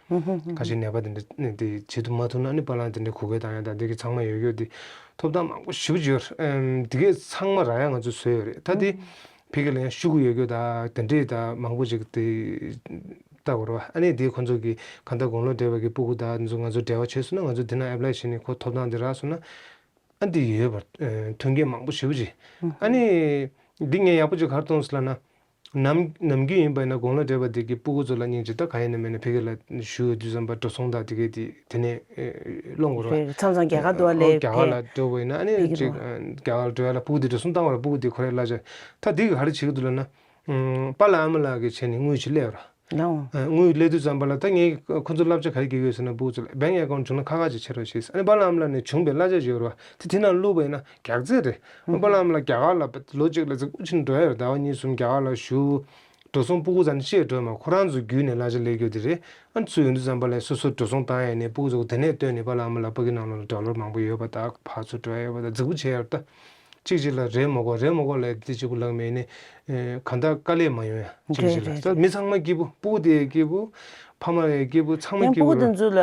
ཁ་ཤས་ནད་པ་དེ་འདྲ་དེ་བྱེད་ཐུབ་མ་ཐུབ་ན་ནི་པ་ལང་དེ་འདྲ་གུག་པ་བཏང་ཡ་དང་དེ་གའི་ཚང་མ་ཡོད་ཡོད་དེ་ཐོབ་ཐང་མང་པོ་ཞེ་པོ་ཅིག་ཡོད་རེད། དེ་གའི་ཚང་མ་རག་ཡ་ང་ཚོས་བཟོས་ཡོད་རེད། ད་དེ། ཕ་གི་ལ་ཡང་ཤོག་གུ་ཡོད་རྒྱུ་ད་དེ་འདྲས་ད་མང་པོ་ཅིག་དེ་ལྟ་དགོས་རེད་བ། ཨ་ནི་དེ་ཁོང་ཚོ་གི་གང་ལྟར་དགུང་ལོ་བགྲེས་པ་གི་སྤུ་གུ་ད་ཚོ་ང་ཚོ་འབྲེལ་བ་བྱས་སོང་ན་ང་ཚོ་དེ་ན་ཨེབ་ལའི་བྱས་ནས་ཁོ་ཐོབ་ཐང་དེ་རག་སོང་ན་ཨ་འདི་ཡོད་པ་མཐུན་རྐྱེན་མང་པོ་ཞེ་པོ་ཅིག་ཨ་ནི་འདི་ངས་ཡག་པོ་ཅིག་ག་རེ་མཐོང་སོང་ལབ་ན་ནམ་ནམ་རྒྱུན་ཡིན་པ་ཡིན་ན་དགུང་ལོ་བགྲེས་པ་དེ་གི་སྤུ་གུ་ཚོ་ལ་སྙིང་རྗེ་ད་ག་ཡིན་ན་མིན་ན་ཕ་གི་ལ་ཞུ་ཡོད་དུས་ཙམ་པ་འགྲོ་སོང་ད་དེ་གི་དེ་དེ་ནས་སློང་དགོས་རེད་བ། རེད། མཚམས་མཚམས་རྒྱ་གར་འགྲོ་བ་ལས་རྒྱ་གར་ལ་འགྲོ་བ་ཡིན་ན་ཨ་ནི་ཕ་གི་ཅིག་རྒྱ་གར་འགྲོ་ཡ་ལ་སྤུ་གུ་དེ་འགྲོ་སོང་བཏང་བ་ལ་སྤུ་གུ་དེ་ཁོ་རའི་གླ་ཆ་ད་དེ་གི་ག་རེ་བྱེད་ཀྱི་འདུག་ལབ་ན། པཱ་ལགས་ཨ་མ་ལགས་ཀྱིས་བྱས་ནས་དངུལ་ཅིག་སླེབས་ར། ལའོ། དངུལ་སླེབས་དུས་ཙམ་པ་ལ་ད་ངས་ཁོ་ཚོ་བསླབ་བྱ་ག་རེ་རྒྱག་གི་ཡོད་ཟེར་ན་སྤུ་གུ་ཚོ་ལ་བེང་ཨེ་ཀའུན་བྱུང་ན་ཁག་ཁག་ཅིག་ཕྱེ་རོགས་ཞེས་ཟེར། ཨ་ནི་པཱ་ལགས་ཨ་མ་ལགས་ནས་བྱུང་བའི་གླ་ཆ་ཅིག་ཡོད་ར་བ། དེ་དེ་ནང་བླུགས་པ་ཡིན་ན་རྒྱག་རྩིས་རེད། པཱ་ལགས་ཨ་མ་ལགས་རྒྱ་གར་ལ་ལོ་གཅིག་ལ་རྫིག་པོ་ཕྱིན་འགྲོ་ཡ་རེད། ཟླ་བ་གཉིས་གསུམ་རྒྱ་གར་ལ་བཞུགས། འགྲོ་སོང་སྤུ་གུ་ཚོ་ནས་བཤད་འགྲོ་མ་ཁོ་རང་ཚོ་བརྒྱུད་ནས་གླ་ཆ་སླེབས་རྒྱུ་དེ་རེད། ཨ་ནི་ཚུར་ཡོང་དུས་ཙམ་པ་ལ་སོ་སོ་འགྲོ་སོང་བཏང་ཡ་ནས་སྤུ་གུ་ཚོ་དེ་ནས་བཏོན་ནས་པཱ་ལགས་ཨ་མ་ལགས་ཕ་གི་ནང་ལོགས་ལ་ཌོ་ལར་མང་པོ་ཡོད་པ་དང་ཕར་ཚུར་འགྲོ་ཡ་ཡོད་པ་དང་རྫིག་པོ་བྱས་ཡོད་རེད་ད། གཅིག་གཅིག་ལ་རེད་མ་གོ་རེད་མ་གོ་ལབ་དེ་གཅིག་པུ་ལབ་མེད་ནི། གང་ལྟར་དཀའ་ལས་མ་ཡོང་ཡ་གཅིག་རེད་གཅིག་ལ་རེད་ད་རེད། མི་ཚང་མ་སྐྱིད་པོ། སྤུ་གུ་དེ་ཡང་སྐྱིད་པོ། ཕ་མ་ཡང་སྐྱིད་པོ། ཚང་མ་ཡང་སྐྱིད་སྤུ་པོ་གུ་དེ་རེད། ཚོ་ལ་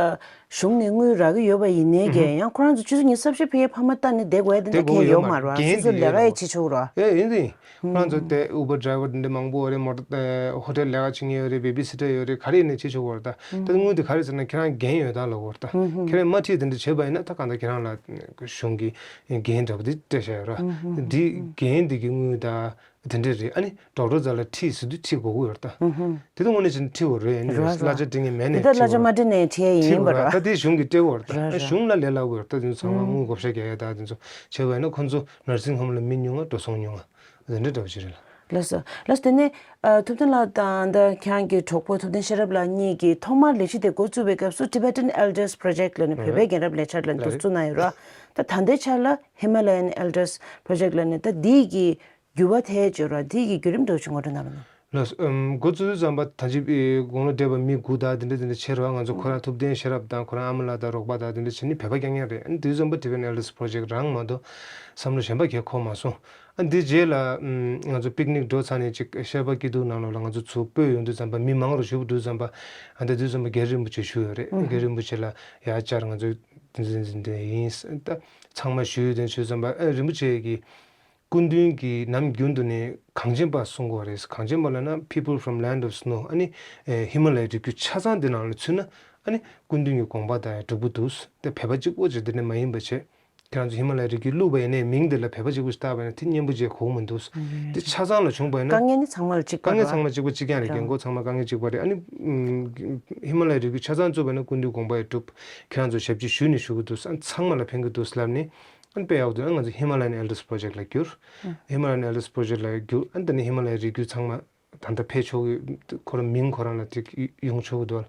གཞུང་ནས་དངུལ་རག་གི་ཡོད་པ་ཡིན་ནའི་ཀྱང་ཡང་ཁོ་རང་ཚོ་ཆུ་ཚོད་ཉི་ཤུ་རྩ་བཞི་ཕ་གིའི་ཕ་མ་ལྟ་ནས་བསྡད་དགོས་ཡ་དེ་འདྲ་བསྡད་དགོས་ཡོད་མ་རེད་བ། འགན་སོ་སོ་ཅིག་ལས་ཀ་ཡང་ཡིན་རོ། བྱེད་ཆོག་རོ། ཨེ་ཡིན་དེ་ཡིན། ཁོ་རང་ཚོ་དེ་ཨུ་བར་ཌ་རའི་ཝར་དེ་འདྲ་མང་པོ་ཡོད་རེད། མོ་ཊ་ཧོ་ཊེལ་ལས་ཀ་བྱེད་མཁན་ཡོད་རེད། བེ་བི་སི་ཊར་ཡོད་རེད། ག་རེ་ཡིན་ནའི་བྱེད་ཆོག་གི་རེད་ད། ད་དངུལ་དེ་ག་རེ་ཟེར་ན་ཁྱེད་རང་འགན་ཡོད་ད་ལབ་དགོས་རེད་ད། ཁྱེད་རང་མ་ཁྲིད་དེ་འདྲ་བྱས་པ་ཡིན་ན་ད་གང་ལྟར་ཁྱེད་རང་ལ་གཞུང་གི་འགན་འདྲ་པོ་དེ་སྤྲད་བཞག་ཡོད་ར། འདི་འགན་འདི་གི་དངུལ་ད། དེ་འདྲ་རེད། ཨ་ནི་ཌོག་ཊར་རྩ་ལ་ཁྲིད་ཟེར་དུས་ཁྲིད་དགོས་ཀྱི་ཡོད་རེད་ད། དེ་ད་དངོས་གནས་བྱས་ན་ཁྲིད་དགོས་རེད། ཨ་ནི་ར་ར། གླ་ཆ་སྤྲད་མཁན་མེད་ནས་འདི་ད་གླ་ཆ་མ་སྤྲད་ནའི་ཁྲིད་ཡ་ཡིན་ཁྲིད་པ་དགོས་ར། རེད། ད་དེ་གཞུང་གིས་སྤྲད་དགོས་རེད་ད། ར་ར། གཞུང་ལ་ལས་སླ་པོ་ཡོད་རེད་ད། དེ་ཚོ་ཚང་མ་ཨུ་དངུལ་བགོ་བཤའ་རྒྱག་ཡ་ད་དེ་ཚོ་བྱས་པ་ཡིན་ན་ཁོ་ཚོ་ནར་སིང་ཧོམ་ལ་མི་ཉུང་ང་འགྲོ་སོང་ཉུང་ང་དེ་འདྲ་འདྲ་པོ་ཞིག་རེད་ལ། ལགས་སོ། ལགས་སོ། དེ་ནས་ཨ་ཐུབ་བསྟན་ལགས་དང་ད་ཁྱེད་རང་གི་གྲོགས་པོ་ཐུབ་བསྟན་ཤེས་རབ་ལགས་གཉིས་ཀྱིས་ཐོག་མར་ལས་གཞི་དེ་འགོ་བཙུགས་པའི་སྐབས་སུ་Tibetan Elders Project ལབ་ནས་བོད་པའི་རྒན་རབས་ལས་འཆར་ལབ་ནས་འདུག་བཙུགས་གནང་ཡོད་ར། ད་ད་ལྟའི་ཆར་ལ་Himalayan Elders Project ལབ་ནས་ད་འདི་གི་འགྱུར་བ་ཐེབས་ཡོད་ར། འདི་གི་བརྒྱུད་རིམ་འདྲ་བོ་ཅིག་ངོ་སྤྲོད་གནང་རོགས་གནང་། ལགས་སོ། ཨམ་འགོ་བཙུགས་དུས་ཙམ་པ་ད་ཅི་དགུང་ལོ་བགྲེས་པ་མི་དགུ་དང་དེ་འདྲ་དེ་འདྲ་བྱས་ར། ང་ཚོ་ཁོ་རང་ཐུབ་བསྟན་ཤེས་རབ་དང་ཁོ་རང་ཨ་མ་ལགས་དང་རོགས་པ་དང་དེ་འདྲ་བྱས་ནས་བོད་པ་རྐྱང་རྐྱང་རེད། ཨ་ནི་དུས་ཙམ་པ་Tibetan Elders Project རང་མ་གཏོགས་བསམ་བློ་གཞན་པ་གང་འཁོར་མ་སོང་། ཨ་འདི་རྗེས་ལ་ཨམ་ང་ཚོ་པིག་ནིག་འགྲོ་ཚར་ནས་ཅིག་ཤར་པ་སྐྱིད་སྡུག་ནང་ལོགས་ལ་ང་ཚོ་ཚུར་སྤོས་ཡོང་དུས་ཙམ་པ་མི་མང་རུ་ཞུགས་དུས་ཙམ་པ་ཨ་ད་དུས་ཙམ་པ་རྒན་རིན་པོ་ཆེ་བཞུགས་ཡོད་རེད། རྒན་རིན་པོ་ཆེ་ལ་ཡར་བཅར། ང་ཚོ་འདི་འདི་འདི་འདི་ཡིན། ད་ཚང་མ་ཞུས་དེ་ཞུས་ཙམ་པ་ཨ་རིན་པོ་ཆེ་གིས་སྐུ་མདུན་གྱིས་ནམ་རྒྱུན་དུ་ནས་གངས་ཅན་པ་གསུང་གི་ཡོད་རེད། གངས་ཅན་པ་ལབ་ན་people from land of snow ཨ་ནི་ཧི་མ་ལ་ཡའི་རི་རྒྱུད་ཆ་ཚང་འདི་ནང་ལ་ཚུད་ན་ཨ་ནི་སྐུ་མདུན་གྱི་དགོངས་པ་དང་ཡང་འགྲིག་པོ་འདུག་དེ་བོད་པ་གཅིག་པོ་ཅིག་འདི་ནས་མ་ཡིན་པ་བྱས། ཁྱེད་རང་ཚོ་ཧི་མ་ལ་ཡའི་རི་རྒྱུད་བླུགས་པ་ཡིན་ནའི་མིང་འདི་ལ་བོད་པ་གཅིག་པོ་ཞིག་བཏགས་པ་ཡིན་ན་དེ་སྙན་པོ་བྱས་གོ་གི་མི་འདུག་དེ་ཆ་ཚང་ལ་བྱུང་པ་ཡིན་ན་དཀའ་ངལ་ནི་ཚང་མ་ལ་གཅིག་པ་དཀའ་ངལ་རེད། ཚང་མ་གཅིག་པ་གཅིག་རྐྱང་རེད། རང་རྒན་གོག་ཚང་མ་དཀའ་ངལ་གཅིག་པ་རེད། ཨ་ནི་ཧི་མ་ལ་ཡའི་རི་རྒྱུད་ཆ་ཚང་བཙུགས་པ་ཡིན་ན་སྐུ་མདུན་དགོངས་པ་ཡང་འགྲུབ། ཁྱེད་རང་ཚོ་ཞབས་ཕྱི་ཞུས་ནས་ཞུ་གི་འདུག་ཨ་ཚང་མ་ལ་ཕན་གི་འདུག་ལབ་ནས། ཨ་ནི་དཔེ་ཡག་པོ་འདུག་ཨ་ང་ཚོ་Himalayan Elders Project ལ་བསྒྱུར། Himalayan Elders Project ལ་བསྒྱུར། ཨ་ནི་དེ་ནས་ཧི་མ་ལ་ཡའི་རི་རྒྱུད་ཚང་མ་ད་ལྟ་ཕེབས་ཆོག་གི་ཁོ་རང་མིང་ཁོ་རང་ལ་ཅིག་ཡོང་ཆོག་གི་འདུག་ཨ་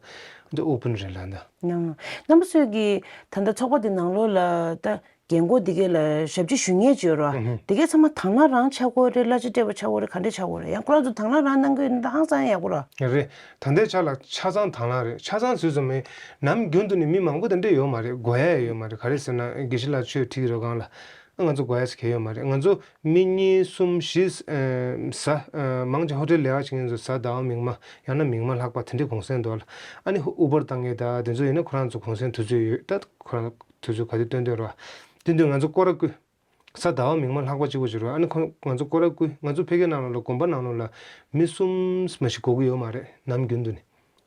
འདི་ཨོ་པན་རེད་ལ་འདི། ཡང་རྣམ་པ་ཚོས་ཀྱི་ད་ལྟ་ཚོགས་པ་འདི་ནང་ལོགས་ལ་ད་རྒན་གོག་འདི་གས་ལ་ཞབས་ཕྱི་ཞུ་མཁན་ཅིག་ཡོད་རེད་བ། འདི་གས་ཚང་མ་དང་བླངས་རང་ཆགས་ཀྱི་ཡོད་རེད། གླ་ཆ་སྤྲད་པ་ཆགས་ཀྱི་ཡོད་རེད། ག་འདྲས་ཆགས་ཀྱི་ཡོད་རེད། ཡང་ཁོ་རང་ཚོ་དང་བླངས་རང་གནང་གི་ཡོད་ན་ད་ཧང་སང་ཡག་པོ་རེད། རེད། ད་ལྟའི་ཆ་ལ་ཆ་ཚང་དང་བླངས་རེད། ཆ་ཚང་ཟེར་ཙམ་མིན་ནམ་རྒྱུན་དུ་ནི་མི་མང་པོ་དེ་འདྲས་ཡོད་མ་རེད། དགོས་ཡ་ཡོད་མ་རེད། ག་རེ་ཟེར་ན་དགེ་བཤེས་ལགས་ཆོས་ཁྲིད་ཀྱི་རོ་ཁང་ལ་ང་ཚོ་དགོས་ཡ་ཟེར་གྱི་ཡོད་མ་རེད། ང་ཚོ་མི་གཉིས་གསུམ་བཞི་ཨ་གཟའ་ཨ་མང་ཆེ་ཧོ་ཊེལ་ལས་ཀ་བྱེད་མཁན་ཚོ་གཟའ་ཟླ་བ་མིག་དམར་ཡང་ན་མིག་དམར་ལྷག་པ་དེ་འདྲས་གུང་སེང་འདུག་ལ། ཨ་ནི་ཨུ་བར་བཏང་མཁན་ད་དེ་ཚོ་ཡིན་ན་ཁོ་རང་ཚོ་གུང་སེང་དུས་ཚོད་ཡོད། ད་ཁོ་རང་དུས་ཚོད་ག་དུས་སྟོན་སྟོན་རོགས། དེ་དུས་ང་ཚོ་སྐོར་ར་བསྐུལ། གཟའ་ཟླ་བ་མིག་དམར་ལྷག་པ་གཅིག་པོ་བྱེད་རོགས། ཨ་ནི་ཁོ་ང་ཚོ་སྐོར་ར་བསྐུལ། ང་ཚོ་ཕ་གིའི་ནང་ལོགས་ལ་དགོན་པ་ནང་ལོགས་ལ་མི་གསུམ་མ་ཞིག་དགོས་ཀྱི་ཡོད་མ་རེད། ནམ་རྒྱུན་དུ་ནི།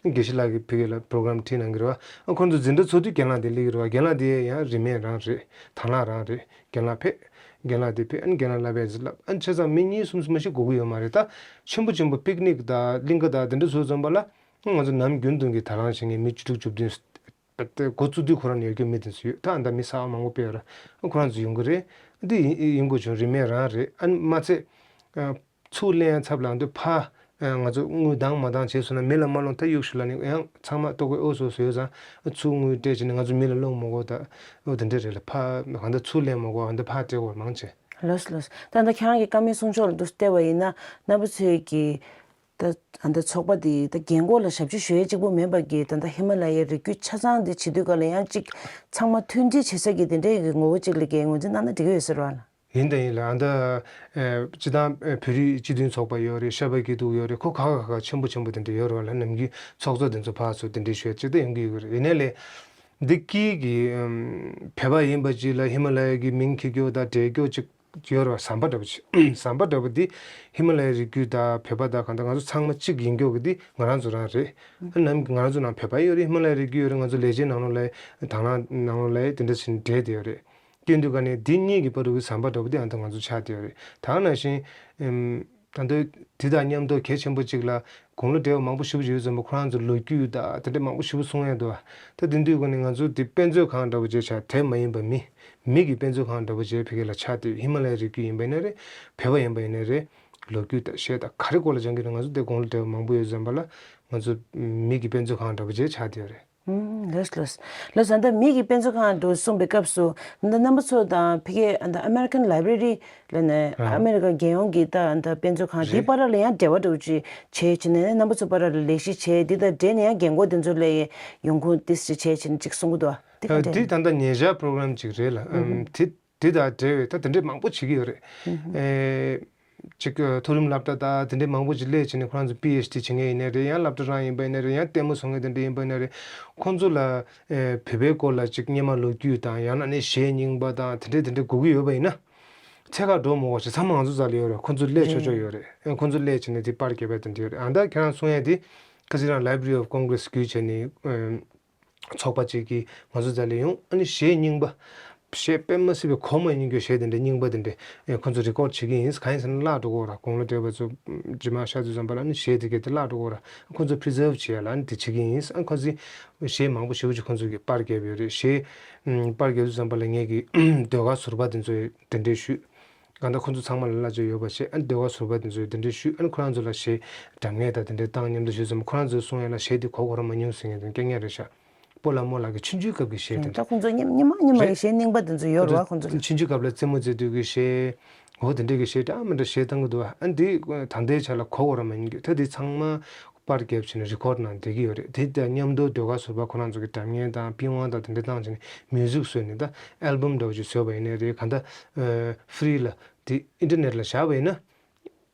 དགེ་བཤེས་ལགས་ཀྱིས་ཕ་གི་ལ་པྲོ་གྲམ་ཁྲིད་གནང་གི་རེད་བ། ཨ་ཁོང་ཚོ་འཛིན་གྲྭ་ཚོགས་དུས་རྒན་ལགས་དེ་སླེབས་ཀྱི་རེད་བ། རྒན་ལགས་དེ་ཡང་རིན་མེད་རང་རེད། དང་བླངས་རང་རེད། རྒན་ལགས་ཕེབས། རྒན་ལགས་དེ་ཕེབས། ཨ་ནི་རྒན་ལགས་བསླབ་པའི་ཟིག་བསླབ། ཨ་ནི་བྱས་ཙང་མི་གཉིས་གསུམ་མ་ཞིག་དགོས་ཀྱི་ཡོད་མ་རེད། ད་ཆེན་པོ་ཆེན་པོ་པིག་ནིག་དང་གླིང་ག་དང་དེ་འདྲ་བཟོ་ཙམ་པ་ལ་ང་ཚོ་ནམ་རྒྱུན་དུ་གི་དང་བླངས་བྱེད་མཁན་མི་བཅུ་དྲུག་བཅུ་བདུན་ད་འགོ་བཙུགས་དུས་ཁོ་རང་ནས་ཡོད་རྒྱུ་མི་དེ་ཚོ་ཡོད། ད་ཨ་ད་མི་གསར་པ་མང་པོ་ཕེབས་ཡོད་ར། ཨ་ཁོ་རང་ཚོ་ཡོང་གི་རེད། འདི་ཡིན་ཡིན་དགོས་བྱུང་། རིན་མེད་རང་རེད། ཨ་ནི་མ་ཚད་ཨ་ཚུར་ལེན་ཡ་ཚབ་ལ་འདི་ཕ་ཨ་ང་ཚོ་དངུལ་འདང་མ་འདང་བྱས་སོང་ན་མི་ལ་མ་སློང་། ད་གཡུག་ཞུ་ལ་ནི་ཡང་ཚང་མ་ལྟོ་གོས་ཨོ་སོ་སོ་ཡོད་ཙང་ཚུར་དངུལ་སྤྲད་བྱས་ནས་ང་ཚོ་མི་ལ་སློང་མ་དགོས། ད་ཨོ་དེ་འདྲ་རེད་ལ། ཕ་གང་ལྟར་ཚུར་ལེན་མ་དགོས། འདི་ཕར་སྤྲད་དགོས་མང་ཆེ། ལགས་སོ་ལགས་སོ། ད་ལྟ་ཁྱེད་རང་གི་བཀའ་མོལ་གསུང་ཕྱོགས་ལ་འདུག་བལྟས་པ་ཡིན་ན་རྣམ་པ་ཚོས་ཀྱི་ད་ཨ་ད་ཚོགས་པ་འདི་ད་རྒན་གོག་ལ་ཞབས་ཕྱི་ཞུ་ཡས་གཅིག་པོ་མིན་པ་གི་ད་ལྟ་ཧི་མ་ལ་ཡའི་རི་རྒྱུད་ཆ་ཚང་འདི་བྱེད་དུས་ག་ལ་ཡང་གཅིག་ཚང་མ་མཐུན་སྒྲིལ་བྱེད་ས་གི་དེ་འདྲའི་གི་ངོ་བོ་གཅིག་ལ་གི་ངོས་འཛིན་གནང་ན་འགྲིག་གི་ཡོད་ཟེར་བ་ལ། ཡིན་དང་ཡིན་ལ། ཨ་ད་ཨ་སྤྱི་བཏང་ཨ་བོད་རིགས་སྤྱི་མཐུན་ཚོགས་པ་ཡོད་རེད། ཤར་པ་སྐྱིད་སྡུག་ཡོད་རེད། ཁོ་ཁ་ཁ་ཁ་ཆེན་པོ་ཆེན་པོ་དེ་འདྲ་ཡོད་རེད་བ་ལ། ནམ་རྒྱུན་ཚོགས་གཙོ་དེ་ཚོ་ཕར་ཚུར་དེ་འདྲ་ཞུ་ཡ་གཅིག་ད་ཡོང་གི་ཡོད་གི་རེད། ཡིན་ནའི་ལས་འདི་དཀྱིལ་གི་ཨམ་བོད་པ་ཡིན་པ་ཅིག་ལ་ཧི་མ་ལ་ཡ་གི་མིང་འཁྱེར་རྒྱུ་དང་འབྲེལ་རྒྱུ་གཅིག་ཡོད་རེད་བ། ཟམ་པ་འདྲ་པོ་ཅིག་ཟམ་པ་འདྲ་པོ་འདི་ཧི་མ་ལ་ཡའི་རི་རྒྱུད་དང་བོད་པ་དང་གང་ལྟར་ང་ཚོ་ཚང་མ་གཅིག་ཡིན་རྒྱུ་གི་འདི་ང་རང་ཚོ་རང་རེད། ཨ་ནམ་ང་རང་ཚོ་ནང་བོད་པ་ཡོད་རེད། ཧི་མ་ལ་ཡའི་རི་རྒྱུད་ཡོད་རེད། ང་ཚོ་ལས་བྱེད་ནང་ལོགས་ལ་དང་བླངས་ནང་ལོགས་ལ་དེ་འདྲ་ཞིག་འབྲེལ་བསྡད་ཡོད་རེད། སྐྱོན་དུས་ག་ནས་འདི་གཉིས་ཀྱི་བར་དུ་གི་ཟམ་པ་འདྲ་པོ་འདི་ཨ་ད་ང་ཚོ་ཆགས་བསྡད་ཡོད་རེད། ད་ག་ནང་བཞིན་ཨམ་ད་ལྟ་དེ་དང་མཉམ་དུ་གལ་ཆེན་པོ་གཅིག་ལ་དགུང་ལོ་བགྲེས་པ་མང་པོ་ཞེ་པོ་ཅིག་ཡོད་ཙམ་པ་ཁོ་རང་ཚོ་ལོ་རྒྱུས་དང་དེ་འདྲ་མང་པོ་ཞེ་པོ་གསུང་ཡ་འདུག་བ། ད་དེ་དུས་ག་ནས་ང་ཚོ་འདི་དཔེ་མཛོད་ཁང་འདྲ་པོ་ཅིག་ཆགས། དེ་མ་ཡིན་པ་མི་མི་གི་དཔེ་མཛོད་ཁང་འདྲ་པོ་ཅིག་ཕ་གི་ལ་ཆགས་བསྡད་ཡོད། ཧི་མ་ལ་ཡའི་རི་རྒྱུད་ཡིན་པ་ཡིན་ན་རེད། བོད་པ་ཡིན་པ་ཡིན་ན་རེད། ལོ་རྒྱུས་དང་གཞས་དང་ག་རེ་སྐོར་ལ་སྦྱང་གི་རེད། ང་ཚོ་འདི་དགུང་ལོ་བགྲེས་པ་མང་པོ་ཡོད་ཙམ་པ་ལ་ང་ཚོ་མི་གི་དཔེ་མཛོད་ཁང་འདྲ་པོ་ཅིག་ཆགས་བསྡད་ཡོད་རེད། ཨུམ། ལགས་ལགས། ལགས་སོ། ད་མི་གི་དཔེ་མཛོད་ཁང་དུ་གསུངས་པའི་སྐབས་སུ་ད་རྣམ་པ་ཚོ་དང་ཕ་གི་ད་American Library ལབ་ནས་ཨ་ཨ་མེ་རི་ཀ་རྒྱལ་ཡོངས་ཀྱི་ད་ད་དཔེ་མཛོད་ཁང་འདིའི་བར་ལ་ཡང་འབྲེལ་བ་འདྲ་བོ་ཅིག་བྱས་བྱས་ནས་རྣམ་པ་ཚོ་བར་ལ་ལས་གཞི་བྱས། འདི་དང་འབྲེལ་ནས་ཡང་རྒན་གོག་དེ་ཚོ་ལ་ཡང་ཡོང་ཁུངས་ཏིས་ཅིག་བྱས་བྱས་ནས་ཅིག་གསུང་གི་འདུག་བ། འདི་ག་འདྲ་ཡིན། འདི་ད་ལྟ་ཉེ་ཆར་པྲོ་གྲམ་ཅིག་རེད་ལ། ཨུམ། འདི་འདི་དང་འབྲེལ་བའི་ད་དེ་འདྲས་མང་པོ་བྱེད་ཀྱི་ཡོད་རེད། ཨེ། ཅིག་མཐོ་རིམ་སློབ་གྲྭ་དང་དེ་འདྲས་མང་པོ་ཅིག་སླེབས་བྱས་ནས་ཁོ་རང་ཚོ་པི་ཨེཆ་ཌི་བྱེད་མཁན་ཡིན་ནའི་རེད། ཡང་སློབ་གྲྭ་རང་ཡིན་པ་ཡིན་ནའི་རེད། ཡང་ལྟད་མོ་བཟོ་མཁན་དེ་འདྲས་ཡིན་པ་ཡིན་ནའི་རེད། ཁོང་ཚོ་ལ་ཨེ་བོད་པའི་སྐོར་ལ་ཅིག་སྔོན་མ་ལོ་རྒྱུས་དང་ཡང་ན་ནི་གཞས་རྙིང་པ་དང་དེ་འདྲས་དེ་འདྲས་དགོས་ཀྱི་ཡོད་པ་ཡིན་ན། ཚད་ག་འགྲོ་མ་དགོས་ཤིག་ཚང་མ་ང་ཚོ་རྩ་ལ་ཡོད་རེད། ཁོང་ཚོ་སླེབས་ཆོག་ཆོག་ཡོད་རེད། ཁོང་ཚོ་སླེབས་བྱས་ནས་དེ་པར་རྒྱབ་པ་དེ་འདྲས་ཡོད་རེད། ཨ་ད་ཁྱེད་རང་གསུང་ཡ་དེ་ཁ་སང་རང་Library of Congress བརྒྱུད་བྱས་ནས་ཨེ། ཚོགས་པ་ཅིག་གིས་ང་ཚོ་རྩ་ལ་ཡོང་། ཨ་ནི་གཞས་རྙིང་པ། གཞས་དཔེ་མ་སྲིད་པའི་གོ་མ་ཡིན་རྒྱུ་གཞས་དེ་འདྲ་རྙིང་པ་དེ་འདྲ་ཨེ་ཁོ་ཚོ་རི་ཀོཌ་བྱེད་ཀྱི་ཡིན། གང་ཡིན་ཟེར་ན་བརླག་འགྲོ་གི་ཡོད་ར། དགུང་ལོ་བགྲེས་པ་ཚོ་རྗེས་མ་ཤར་དུས་ཙམ་པ་ལ་ཨ་ནི་གཞས་དེ་གས་དེ་བརླག་འགྲོ་གི་ཡོད་ར། ཁོ་ཚོ་པི་རི་ཛརབ་བྱེད་ཡ་ལ་ཨ་ནི་དེ་བྱེད་ཀྱི་ཡིན། ཨ་ཁོ་ཚོས་གཞས་མང་པོ་ཞེ་པོ་ཅིག་ཁོ་ཚོ་གིས་པར་བརྒྱབ་ཡོད་རེད། གཞས་ཨམ་པར་བརྒྱབ་དུས་ཙམ་པ་ལ་ངས་ཀྱིས་ཟློས་གར་ཟུར་པ་དེ་ཚོ་གདན་འདྲེན་ཞུས། གང་ལྟར་ཁོང་ཚོ་ཚང་མ་ལ་གླ་ཆ་ཡོད་པ་བྱས། ཨ་ནི་ཟླ་བ་ཟུར་པ་དེ་ཚོས་དེ་འདྲ་ཞུས། ཨ་ནི་ཁོ་རང་ཚོ་ལ་གཞས་སྒྲ་སྙན་དང་དེ་འདྲ་བཏང་མཉམ་དུ་ཞུས་ཙམ། ཁོ་རང་ཚོས་གསུང་ཡ་ལ་གཞས་དེ་གོ་གོ་ར་མ་མྱོང་ཟེར་མཁན་དེ་སྐད་ངན་རེད་ཤག་སྤོ་ལགས་རྨོ་ལགས་ཀྱི་ཆུང་ཆུང་སྐབས་ཀྱི་གཞས་དེ་འདྲ། ད་ཁོང་ཚོ་སྙེ་མ་སྙེ་མ་གི་གཞས་རྙིང་པ་དེ་ཚོ་ཡོད་རེད་བ། ཁོང་ཚོ་ཆུང་ཆུང་སྐབས་ལ་རྩེད་མོ་རྩེ་དུས་ཀྱི་གཞས། འོ་དེ་འདྲ་གི་གཞས་འདྲ་མི་འདྲ་གཞས་བཏང་གི་འདུག་བ། ཨ་འདི་ད་ལྟའི་ཆ་ལ་གོ་གོ་ར་མ་ཡིན་གྱི། ད་འདི་ཚང་མ་པར་རྒྱབ་བྱས་ནས་རི་ཀོཌ་ནང་བསྡད་ཀྱི་ཡོད་རེད། དེ་དང་མཉམ་དུ་ཟློས་གར་ཟུར་པ་ཁོ་རང་ཚོ་གི་སྒྲ་སྙན་དང་པི་ཝང་དང་དེ་འདྲ་བཏང་བྱས་ནས་མིའུ་ཟིག་བཟོས་ནས་ད་ཨལ་བམ་འདྲ་བོ་ཅིག་བཟོས་པ་ཡིན་ནའི་རེད། གང་ལྟར་ཕི་རི་ལ་དེ་ཨིན་ཊར་ནེཊ་ལ་བཞག་པ་ཡིན་ན།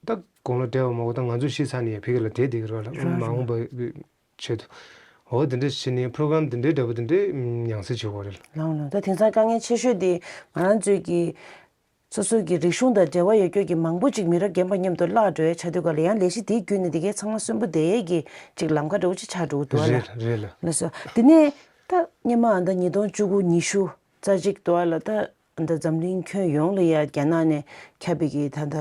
ད་དགུང་ལོ་བགྲེས་པ་མང་པོ་ད་ང་ཚོ་ཤི་ཚར་ནས་ཡང་ཕ་གི་ལ་བསྡད་བསྡད་ཀྱི་རེད་བ་ལ། རེད་མ་འོངས་པ་ཆེད་དུ། འོ་དེ་འདྲ་བྱས་ནས་པྲོ་གྷ་རམ་དེ་འདྲའི་འདྲ་པོ་དེ་འདྲའི་ཡང་སེ་བྱེད་དགོས་རེད། ལགས་ལགས། ད་དེང་སང་དཀའ་ངལ་ཆེ་ཤོས་དེ་ང་རང་ཚོའི་གི་སོ་སོ་གི་རིག་གཞུང་དང་འབྲེལ་བ་ཡོད་རྒྱུ་གི་མང་པོ་ཅིག་མི་རབས་རྒན་པ་མཉམ་དུ་བརླག་འགྲོ་ཡ་ཆགས་དུས་ག་ལ་ཡང་ལས་གཞི་དེའི་བརྒྱུད་ནས་དེ་གའི་ཚང་མ་གསོན་པོ་བསྡད་ཡས་ཀྱི་ཅིག་ལམ་ཁ་འདྲ་བོ་ཅིག་ཆགས་འགྲོ་གི་འདུག་ཨ་ལ། རེད་རེད་ལ། ལགས་སོ། དེ་ནས་ད་སྔོན་མ་ཨ་ད་ཉིས་སྟོང་བཅུ་དགུ་ཉི་ཤུ་རྩ་གཅིག་འདུག་ཨ་ལ། ད་ཨ་ད་འཛམ་གླིང་ཁྱོན་ཡོངས་ལ་ཡ་རྒྱ་ནག་ནས་ཁྱབ་པའི་གི་ད་ད་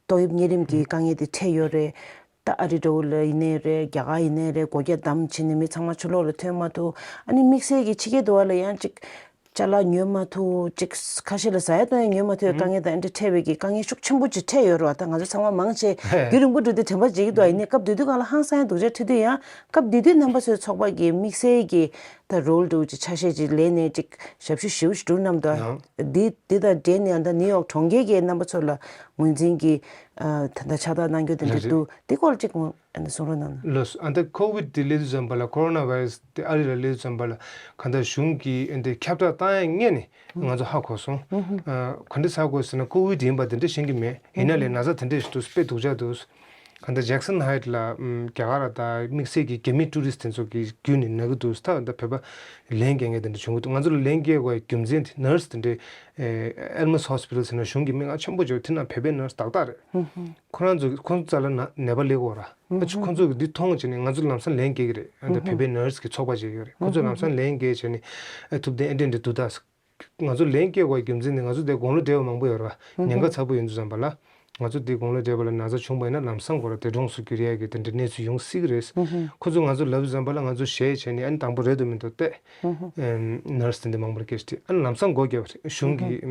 ཏོག་དབྱིབས་གཉན་རིམས་ཀྱི་དཀའ་ངལ་དེ་འཕྲད་ཡོད་རེད། ད་ཨ་རི་འདྲ་བོ་ལ་ཡིན་ནའི་རེད། རྒྱ་གར་ཡིན་ནའི་རེད། སྒོ་རྒྱ་བསྡམས་བྱས་ནས་མི་ཚང་མ་ཕྱི་ལོགས་ལ་ཐོན་མ་ཐུབ། ཨ་ནི་དམིགས་བསལ་གྱི་ཕྱི་རྒྱལ་དུ་བ་ལ་ཡང་ཅིག་ཅ་ལག་ཉོས་མ་ཐུབ། ཅིག་ཁ་ཤས་ལ་ཟ་ཡ་འཐུང་ཡ་ཉོས་མ་ཐུབ་པའི་དཀའ་ངལ་དང་འདྲ་འཕྲད་པའི་གི་དཀའ་ངལ་ཤུགས་ཆེན་པོ་ཅིག་འཕྲད་ཡོད་རེད་བ། ད་ང་ཚོ་ཚང་མ་མང་ཆེ་དུས་རིང་པོ་འགྲོ་དུས་དྲན་པ་བརྗེད་ཀྱི་འདུག་ཨ་ཡིན་ནའི་སྐབས་དེ་དུས་སྒང་ལ་ཧང་སང་ཡ་སྡུག་ཅག་འཕྲད་དུས་ཡང་སྐབས་དེ་དུས་རྣམ་པ་ཚོའི་ཚོགས་པ་གི་དམིགས་བསལ་གྱི་ད་རོལ་འདྲ་བོ་ཅིག་ཆ་ཤས་ཅིག་ལེན་ནས་ཅིག་ཞབས་ཞུ་ཞེ་པོ་ཞིག་སྒྲུབ་གནང་འདུག་ཡང་། འདི་འདི་དང་འབྲེལ་ནས་ཨ་ད་ནིའུ་ཡོག་གྲོང་ཁྱེར་གྱི་རྣམ་པ་ཚོ་ལ་ངོས་འཛིན་གྱིས་ཨ་ད་ལྟ་ཕྱག་རྟགས་གནང་རྒྱུ་དེ་འདྲ་རེད་རེད། འདུག་དེ་སྐོར་ཅིག་ཨ་ནི་གསུང་རོགས་གནང་། ལགས་སོ། ཨ་ད་ཁོ་ཝིད་དེ་སླེབས་དུས་ཙམ་པ་ལ། ཁོ་རོ་ན་བྷའི་རེ་སི་དེ་ཨ་རི་ལ་སླེབས་དུས་ཙམ་པ་ལ། གང་ལྟར་གཞུང་གིས་ཨ་འདི་ཁྱབ་བསྒྲགས་བཏང་ཡ་སྔོན་ནས་ང་ཚོ་ཧ་གོ་སོང་། ཨ་ག་འདྲ་ཧ་གོ་ཟེར་ན་ཁོ་ཝིད་ཡིན་པ་དེ་འདྲ་ཤེས་ཀྱི་མེད། ཡིན་ན་ལས་ན་ཚ་དེ་འདྲ་ཞིག་འདུག་དཔེ་སྡུག་ཅག་འདུག་གང་ལྟར་ཇེག་སན་ཧའེཊ་ལ་ཨམ་རྒྱ་གར་དང་དམིགས་བསལ་གྱི་རྒྱ་མི་ཊུ་རི་སི་ཊི་དེ་ཚོ་གི་བརྒྱུད་ནས་ན་གི་འདུག་ད་ད་བོད་པ་ལན་སྐྱེལ་མཁན་དེ་འདྲ་བྱུང་གི་འདུག་ང་ཚོ་ལ་ལན་སྐྱེལ་དགོས་པའི་རྒྱུ་མཚན་དེ་ནར་སི་དེ་འདྲས་ཨེ་ཨེལ་མོ་སི་ཧོ་སི་པི་ཊལ་ཟེར་ན་གཞུང་གི་མི་མངགས་ཆེན་པོ་བྱས། དེ་ནང་བོད་པའི་ནར་སི་ཏག་ཏག་རེད། ཁོ་རང་ཚོ་ཁོང་ཚོ་རྩ་ལ་ན་ནད་པ་སླེབས་ཀྱི་ཡོད་རེད། ཨ་ཁོང་ཚོ་གི་འདི་མཐོང་བྱས་ནས་ང་ཚོ་ལམ་སང་ལན་སྐྱེལ་གྱི་རེད། ཨ་ད་བོད་པའི་ནར་སི་གི་ཚོགས་པ་ཅིག་ཡོད་རེད། ཁོང་ཚོ་ལམ་སང་ལན་སྐྱེལ་བྱས་ནས་ཨ་ཐུབ་བསྟན་ཨེ་འདྲས་འདྲས་འདུག་ད། ང་ཚོ་ལན་སྐྱེལ་དགོས་རྒྱུ་མཚན་ནི་ང་ཚོ་དེ་དགུང་ལོ་བགྲེས་པ་མང་པོ་ཡོད་རེད་བ། ཉེན་ཁ་ཚ་པོ་ཡིན་དུས་ཙམ་པ་ལ། ང་ཚོ་དེ་དགུང་ལོ་བགྲེས་པ་ལ་ན་ཚ་བྱུང་བ་ཡིན་ན་ལམ་སང་སྒོ་ར་འདས་གྲོངས་སུ་འགྱུར་ཡས་ཀྱི་དེ་འདྲའི་གནས་ཚུལ་ཡོང་སྲིད་ཀྱི་རེད། ཁོ་ཚོ་ང་ཚོ་ལབ་དུས་ཙམ་པ་ལ་ང་ཚོ་ཞེད་བྱས་ནས་ཨ་ནི་དང་པོ་རེད་འདུག་མི་འདུག་བལྟས། ནར་སི་དེ་འདྲ་མང་པོ་ལ་སྐད་ཆ་དྲིས། ཨ་ནི་ལམ་སང་སྒོ་བརྒྱབ་པ་རེད། གཞུང་གིས་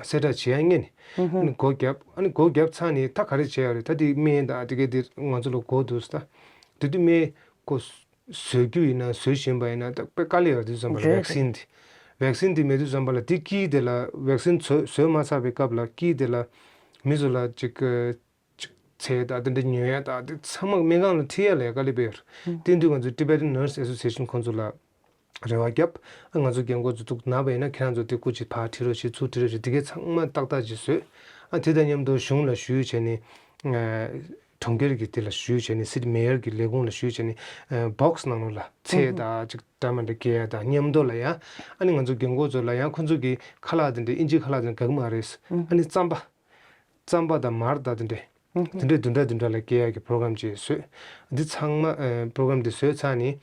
གསལ་བསྒྲགས་བྱེད་ཡ་སྔོན་ནས། ཨ་ནི་སྒོ་བརྒྱབ། ཨ་ནི་སྒོ་བརྒྱབ་ཚར་ནས་ད་ག་རེ་བྱེད་ཡ་རེད། ད་དེ་སྨན་དང་དེ་གའི་དེ་ང་ཚོ་ལ་དགོས་འདུག་ཟེར། ད་དེ་དུས་སྨན་ཁོ་བཟོ་རྒྱུ་ཡིན་ན་བཟོ་བཞིན་པ་ཡིན་ན་ད་དཔེ་དཀའ་ལས་ཡོད་དུས་ཙམ་པ་ལ། རེད་རེད། བེག་སིན་དེ། བེག་སིན་དེ་མེད་དུས་ཙམ་པ་ལ་དེ་དཀྱིལ་དེ་ལ་བེག་སིན་བཟོ་བཟོས་མ་ཚར་བའི་སྐབས་ལ་དཀྱིལ་དེ་ལ་མི་ཚོ་ལ་ཅིག་ཅིག་ཚལ་དང་དེ་འདྲ་ཉོ་ཡ་དང་དེ་ཚང་མ་སྨན་ཁང་ལ་ཁྲིད་ཡ་ལ་ཡ་དཀའ་ལས་དཔེ་ཡོད་རེད། དེ་དུས་ང་ཚོ་Tibetan Nurse Association ཁོང་ཚོ་ལ་རེ་བ་བརྒྱབ། ཨ་ང་ཚོ་རྒན་གོག་ཚོ་ཐུག་ན་བ་ཡིན་ན་ཁྱེད་རང་ཚོ་དེ་སྐུ་མཁྱེན་ཕར་ཁྲིད་རོགས་བྱེད། ཚུར་ཁྲིད་རོགས་བྱེད། དེ་གས་ཚང་མ་ཏག་ཏག་ཅིག་བཟོས། ཨ་དེ་དང་མཉམ་དུ་གཞུང་ལ་ཞུས་བྱས་ནས་ཨ་གྲོང་ཁྱེར་གྱི་དེ་ལ་ཞུས་བྱས་ནས་སི་ཊི་མེ་ཡར་གྱི་ལས་ཁུངས་ལ་ཞུས་བྱས་ནས་ཨ་བོག་སི་ནང་ལོགས་ལ་ཚལ་དང་ཅིག་འདྲ་མི་འདྲ་སྐྱེལ་ཡ་དང་མཉམ་དུ་ལ་ཡང་ཨ་ནི་ང་ཚོ་རྒན་གོག་ཚོ་ལ་ཡང་ཁོ་ཚོ་གི་ཁ་ལག་དེ་འདྲ་ཨིན་ཇིའི་ཁ་ལག་དེ་འདྲ་དགའ་གི་མ་རེད། ཨ་ནི་རྩམ་པ། རྩམ་པ་དང་མར་དང་དེ་འདྲས། དེ་འདྲས་བདུན་ཕྲག་བདུན་ཕྲག་ལ་སྐྱེལ་ཡག་གི་པྲོ་གྲམ་ཅིག་བཟོས། འདི་ཚང་མ་ཨ་པྲོ་གྲམ་འདི་བཟོས་ཚར་ནས།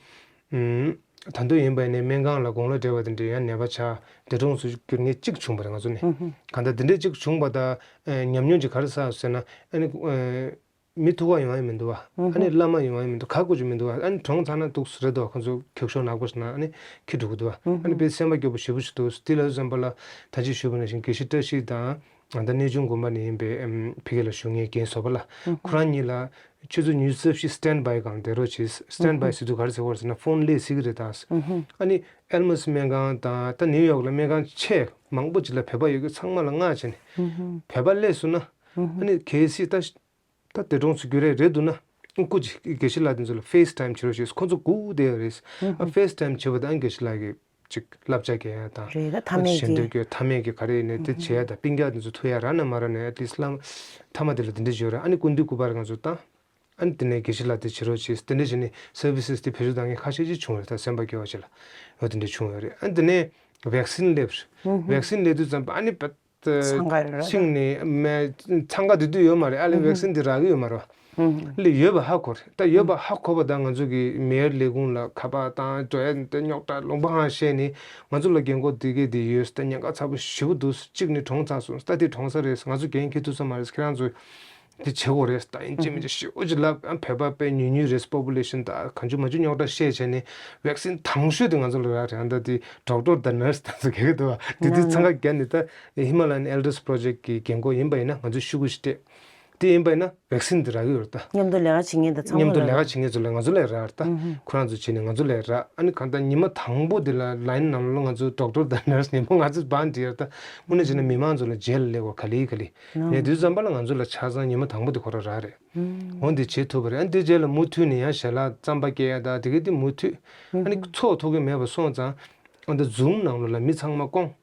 ཨམ། ད་དུང་ཡིན་པ་ཡིན་ནའི་སྨན་ཁང་ལ་དགུང་ལོ་བགྲེས་པ་དེ་འདྲས་ཡང་ནད་པ་ཆགས་འདས་གྲོངས་སུ་གྱུར་མཁན་གཅིག་བྱུང་བ་རེད་ང་ཚོ་ནས། གང་ལྟར་དེ་འདྲས་གཅིག་བྱུང་བ་དང་ཨ་ཉམས་མྱོང་ཅིག་ག་རེ་བསགས་ཟེར་ན། ཨ་ནི་ཨ་མི་ཐུག་ག་ཡོང་ཡ་མི་འདུག་བ། ཨ་ནི་བླ་མ་ཡོང་ཡ་མི་འདུག་ག་དགོས་ཀྱི་མི་འདུག་བ། ཨ་ནི་གྲོངས་ཚར་ན་འདུག་སེ་རེད་འདུག་བ། ཁོ་ཚོ་གྱོད་ཤོག་ནག་པོ་ཞིག་ནང་ཨ་ནི་འཁྱེར་འགྲོ་གི་འདུག་བ། ཨ་ནི་དཔེ་སེམས་པ་སྐྱོ་པོ་ཞེ་པོ་ཞིག་འདུག་དེ་ལ་བསམ་པ་ལ་ད་ཅི་ཞུས་པ་ནང་བཞིན་དགེ་བཤེས་བཀྲ་ཤིས་དང་། ད་གནས་ཆུང་དགོན་པ་ནས་ཡིན་པའི་ཨམ་ཕ་གི་ལ་བཞུགས་མཁན་རྒན་བཟོ་པ་ལགས། ཁོ་རང་གཉིས་ལ་ཆུ་ཚོད་ཉི་ཤུ་རྩ་བཞི་སི་ཊེན་ཌི་བྷའི་སྒང་བསྡད་རོགས་བྱེད། སི་ཊེན་ཌི་བྷའི་ཟེར་དུས་ག་རེ་ཟེར་བ་རེད་ཟེར་ན་ཕོན་སླེབས་སྲིད་ཀྱི་རེད་ད། ཨ་ནི་ཨེལ་མོ་སི་སྨན་ཁང་དང་ད་ནིའུ་ཡོག་ལ་སྨན་ཁང་ཆེ་མང་པོ་ཅིག་ལ་བོད་པ་ཡོད་ཀྱི་ཚང་མ་ལ་མངགས་བྱས་ནས་བོད་པ་སླེབས་སོང་ན་ཨ་ནི་གལ་སྲིད་ད་ད་འདས་གྲོངས་སུ་གྱུར་རེ་རེད་འདུག་ན་སྐུ་མཁྱེན་དགེ་བཤེས་ལགས་དེ་ཚོ་ལ་ཕེ་སི་ཊའིམ་བྱེད་རོགས་བྱེད། ཁོ་ཚོ་སྒུག་བསྡད་ཡོད་རེད། ཨ་ཕེ་སི་ཊའིམ་བྱེད་པ་དང་དགེ་བཤེས་ལགས་ཀྱིས་ཅིག་བསླབ་བྱ་སྐྱེལ་ཡ་དང་། རེད་ད། མཐའ་མེད་ཞལ་ཀྱི་འདོན་སྐྱོན། མཐའ་མེད་ཀྱི་ག་རེ་ཡིན་ནའི་དེ་བྱེད་ཡ་དང་། སྤུན་ཀྱག་དེ་ཚོ་ཐུག་ཡ་རག་ན་མ་རག་ན་ཨེ་ཊི་ལིསི་ཊི་བླ་མ་མཐའ་མ་དེ་ལ་དེ་འདྲ་བྱེད་ཡོད་རེད། ཨ་ནི་སྐུ་མདུན་སྐུ་པར་ང་ཚོ་བཏང་། ཨ་ནི་དེ་ནས་དགེ་བཤེས་ལགས་དེ་བྱེད་རོགས་བྱེད། དེ་འདྲ་བྱས་ནས་སར་བི་སེ་སི་དེ་བེད་སྤྱོད་བཏང་མཁན་ཁ་ཤས་ཅིག་བྱུང་རེད། ད་སེམས་པ་སྐྱོ་བ་ཅིག་ལ་འོ་དེ་འདྲ་བྱུང་ཡོད་རེད། ཨ་ནི་དེ་ནས་ཝེག་སིན་སླེབས་རེད། ཝེག་སིན་སླེབས་དུས་ཙམ་པ་ཨ་ནི་བད་ཚང་ག་རེ་རེད། ཤིང་ནས་མེ་འཚང་ཁ་དེ་དུས་ཡོད་མ་རེད། ཨ་ལས་ཝེག་སིན་དེ་རག་གི་ཡོད་མ་རེད་བ། ལས་ཡོད་པ་ཧ་གོ་རེད། ད་ཡོད་པ་ཧ་གོ་བ་དང་ང་ཚོ་གི་མེ་ཡར་ལས་ཁུངས་ལ་ཁ་པར་བཏང་འགྲོ་ཡ་དེ་རྙོག་དྲ་ལུང་པ་ཧང་བཤད་ནས་ང་ཚོ་ལ་རྒན་གོག་དེ་གས་དེ་ཡོད། ད་ཉེན་ཁ་ཚ་པོ་ཞེ་པོ་འདུག་གཅིག་ནི་གྲོངས་ཚར་སོང་། ད་དེ་གྲོངས་ས་རེད། ང་ཚོ་འགན་འཁྱེར་ཐུབ་ས་མ་རེད། ཁྱེད་རང་ཚོ་ དེ་བྱེད་དགོས་རེད། ད་ཡིན་གཅིག་མིན་གཅིག་ཞེ་པོ་ཅིག་ལབ། ཨ་བོད་པ་དཔེ་ཉུང་ཉུང་རེད། པོ་པུ་ལེ་ཤན་ད་གང་བྱུང་མང་བྱུང་རྙོག་དྲ་བཤད་བྱས་ནས་ཝེག་སིན་དང་ཤོས་དེ་ང་ཚོ་ལ་རག་རེད། ཨ་ད་དེ་ཌོག་ཊར་དང་ནར་སི་དང་ཚོ་ག་གི་འདུག་བ། དེ་དུས་ཚང་ཁ་བརྒྱབ་ནས་ད་ཧི་མ་ལ་ཡན་ཨེལ་ཌར་སི་པོ་རོ་ཇེག་གི་རྒན་གོག་ཡིན་པ་ཡིན་ན་ང་ཚོས་ཤོག་གུ་ཞིག་སྤྲད། དེ་ཡིན་པ་ཡིན་ན་ཝེག་སིན་དེ་རག་གི་ཡོད་རེད་ད། མཉམ་དུ་ལས་ཀ་བྱེད་མཁན་དང་ཚང་མ་མཉམ་དུ་ལ་ལས་ཀ་རག་བྱེད་མཁན་ཚོ་ལ་ང་ཚོ་ལ་རག་རེད་ད། ཁོ་རང་ཚོ་བྱས་ནས་ང་ཚོ་ལ་རག་ཨ་ནི་གང་ལྟར་ཉི་མ་དང་པོ་དེ་ལ་ལའིན་ནང་ལ་ང་ཚོ་ཌོག་ཊར་དང་ནར་སི་ཉིན་མོ་ང་ཚོ་བང་བསྒྲིགས་ཡོད་རེད་ད། དངོས་གནས་བྱས་ན་མི་མང་ཚོ་ལ་རྗེས་ལ་སླེབས་དགོས་ག་ལེ་ག་ལེ། ངས་དུས་ཙམ་པ་ལ་ང་ཚོ་ལ་ཆ་ཚང་ཉི་མ་དང་པོ་དེ་ཁོ་རང་རག་རེད། འོ་འདི་བྱེད་ཐུབ་པ་རེད། ཨ་འདི་རྗེས་ལ་མུ་མཐུད་ནས་ཡང་ཞལ་ལག་རྩམ་པ་སྐྱེལ་ཡ་ད་དེ་ག་དེ་མུ་མཐུད། ཨ་ནི་ཚོགས་ཐུབ་ཀྱི་མེད་པ་སོང་ཙང་། ཨ་འདི་ཛུམ་ནང་ལོགས་ལ་མི་ཚང་མ་བསྐོང་།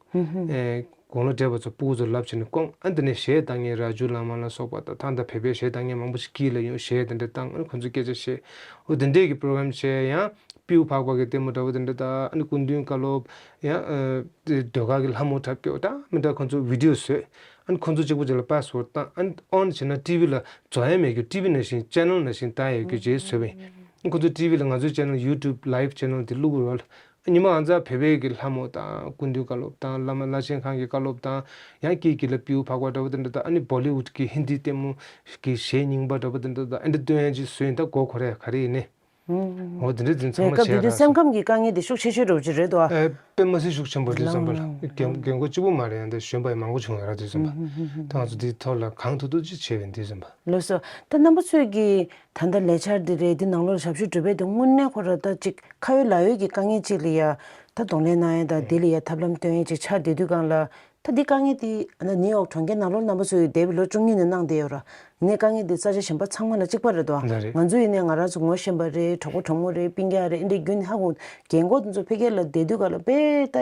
ཨེ་དགུང་ལོ་བགྲེས་པ་ཚོ་སྤུ་གུ་ཚོ་ལབ་བྱས་ནས་བསྐོང་། ཨ་འདི་ནས་གཞས་བཏང་མཁན་ར་ཇུ་བླ་མ་ལ་སོགས་པ་དང་ད་ལྟ་བོད་པའི་གཞས་བཏང་མཁན་མང་པོ་ཞིག་དཀྱིལ་ལ་ཡོང་གཞས་དེ་འདྲ་བཏང་། ཨ་ནི་ཁོ་ཚོས་སྐད་ཆ་བཤད། འོ་དེ་འདྲས་ཀྱི་པོ་རོ་གྷ་རམ་བྱས། ཡང་སྤྲེའུ་ཕག་པ་གི་ལྟད་མོ་འདྲ་བོ་དེ་འདྲ་དང་། ཨ་ནི་སྐུ་མདུན་བཀའ་སློབ། ཡང་ཨ་ཟློས་གར་གྱི་ལྷ་མོ་འཁྲབ་སྐྱོར་དང་མི་འདྲ་ཁོ་ཚོ་བི་ཌི་ཡོ་བཟོས། ཨ་ནི་ཁོ་ཚོ་གཅིག་པུ་གཅིག་ལ་པཱ་སི་ཝར་ཌི་བཏང་། ཨ་ནི་ཨོན་བྱས་ན་ཊི་ཝི་ལ་རྫོགས་ཡ་མེད་རྒྱུ། ཊི་ཝི་ནང་བཞིན་ཅེ་ནལ་ནང་བཞིན་ལྟ་ཡ་རྒྱུ་བྱས་བཟོས་པ་ཡིན། ཁོ་ཚོ་ཊི་ཝི་ལ་ང་ཚོའི་ཅེ་ནལ་ཡུ་ཊུབ་ལའིབ་ཅེ་ནལ་དེ་བླུགས་རོགས། ཉི་མ་ང་ཚོ་བོད་པའི་གི་ལྷ་མོ་དང་སྐུ་མདུན་བཀའ་སློབ་དང་བླ་མ་བླ་ཆེན་ཁང་གི་བཀའ་སློབ་དང་། ཡང་དཀྱིལ་དཀྱིལ་ལ་སྤྲེའུ་ཕག་པ་འདྲ་བོ་དེ་འདྲ་དང་། ཨ་ནི་བོ་ལི་ཝུཌ་གི་ཧིན་དིའི་ལྟད་མོ་གི་གཞས་རྙིང་པ་འདྲ་བོ་དེ་འདྲ་དང་། ཨ་འདྲ་སྟོན་ཡ་ཅིག་བཟོས་ཡིན། ད་མགོ་འཁོར་ཡ་ག་རེ་ཡིན་ནའི། འོ་དེ་འདྲ་དེ་ཚང་མ་བྱས་ར། སྐབས་དེ་དུས་སེམས་ཁམས་ཀྱི་དཀའ་ངལ་དེ་ཤུགས་ཆེ་ཤོས་འདྲ་བོ་ཅིག་རེད་དོ། ཨ་དཔེ་མ་སྲིད་ཤུགས་ཆེན་པོ་དུས་ཙམ་པ་ལ། རྒན་རྒན་གོག་གཅིག་པུ་མ་རེད། ཡང་འདི་གཞོན་པ་ཡང་མང་པོ་བྱུང་ཡོད་ར་དུས་ཙམ་པ། ད་ང་ཚོ་འདིའི་ཐོག་ལ་གང་ཐུབ་ཐུབ་ཅིག་བྱས་པ་ཡིན་དུས་ཙམ་པ། ལགས་སོ། ད་རྣམ་པ་ཚོས་ཀྱི་ད་ལྟ་ལས་འཆར་འདི་རེད། འདི་ནང་ལོགས་ལ་ཞབས་ཞུ་སྒྲུབ་པའི་དེ་དངོས་གནས་ཁོ་ར་ད་ཅིག་ཁ་ཡོད་ལག་ཡོད་ཀྱི་དཀའ་ངལ་ཅིག་ལ་ཡ་ད་གདོང་ལེན་གནང་ཡ་དང་། དེ་ལ་ཡ་ཐབས་ལམ་སྟོན་ཡ་ཅིག་ཆགས་བསྡད་དུས་སྒང་ལ། ད་འདི་དཀའ་ངལ་འདི་ཨ་ནི་ནིའུ་ཡོག་གྲོང་ཁྱེར་ནང་ལོགས་རྣམ་པ་ཚོས་འདས་པའི་ལོ་བཅུ་གཉིས་ནས་གནང་བསྡད་ཡོད་ར། ནས་དཀའ་ངལ་འདི་ས་ཆ་གཞན་པ་ཚང་མ་ལ་གཅིག་པ་རེད་དོ། ལགས་རེད། ང་ཚོ་ཡིན་ནའི་ང་རང་ཚོ་ངོ་ཤེས་པ་རེད། གྲོགས་པོ་གྲོགས་མོ་རེད། སྤུན་ཀྱག་རེད། འདི་འདྲའི་རྒྱུན་ནས་ཧ་གོ། རྒན་གོག་དེ་ཚོ་ཕ་གིར་ལ་བསྡད་དུས་སྒང་ལ་དཔེ་ད་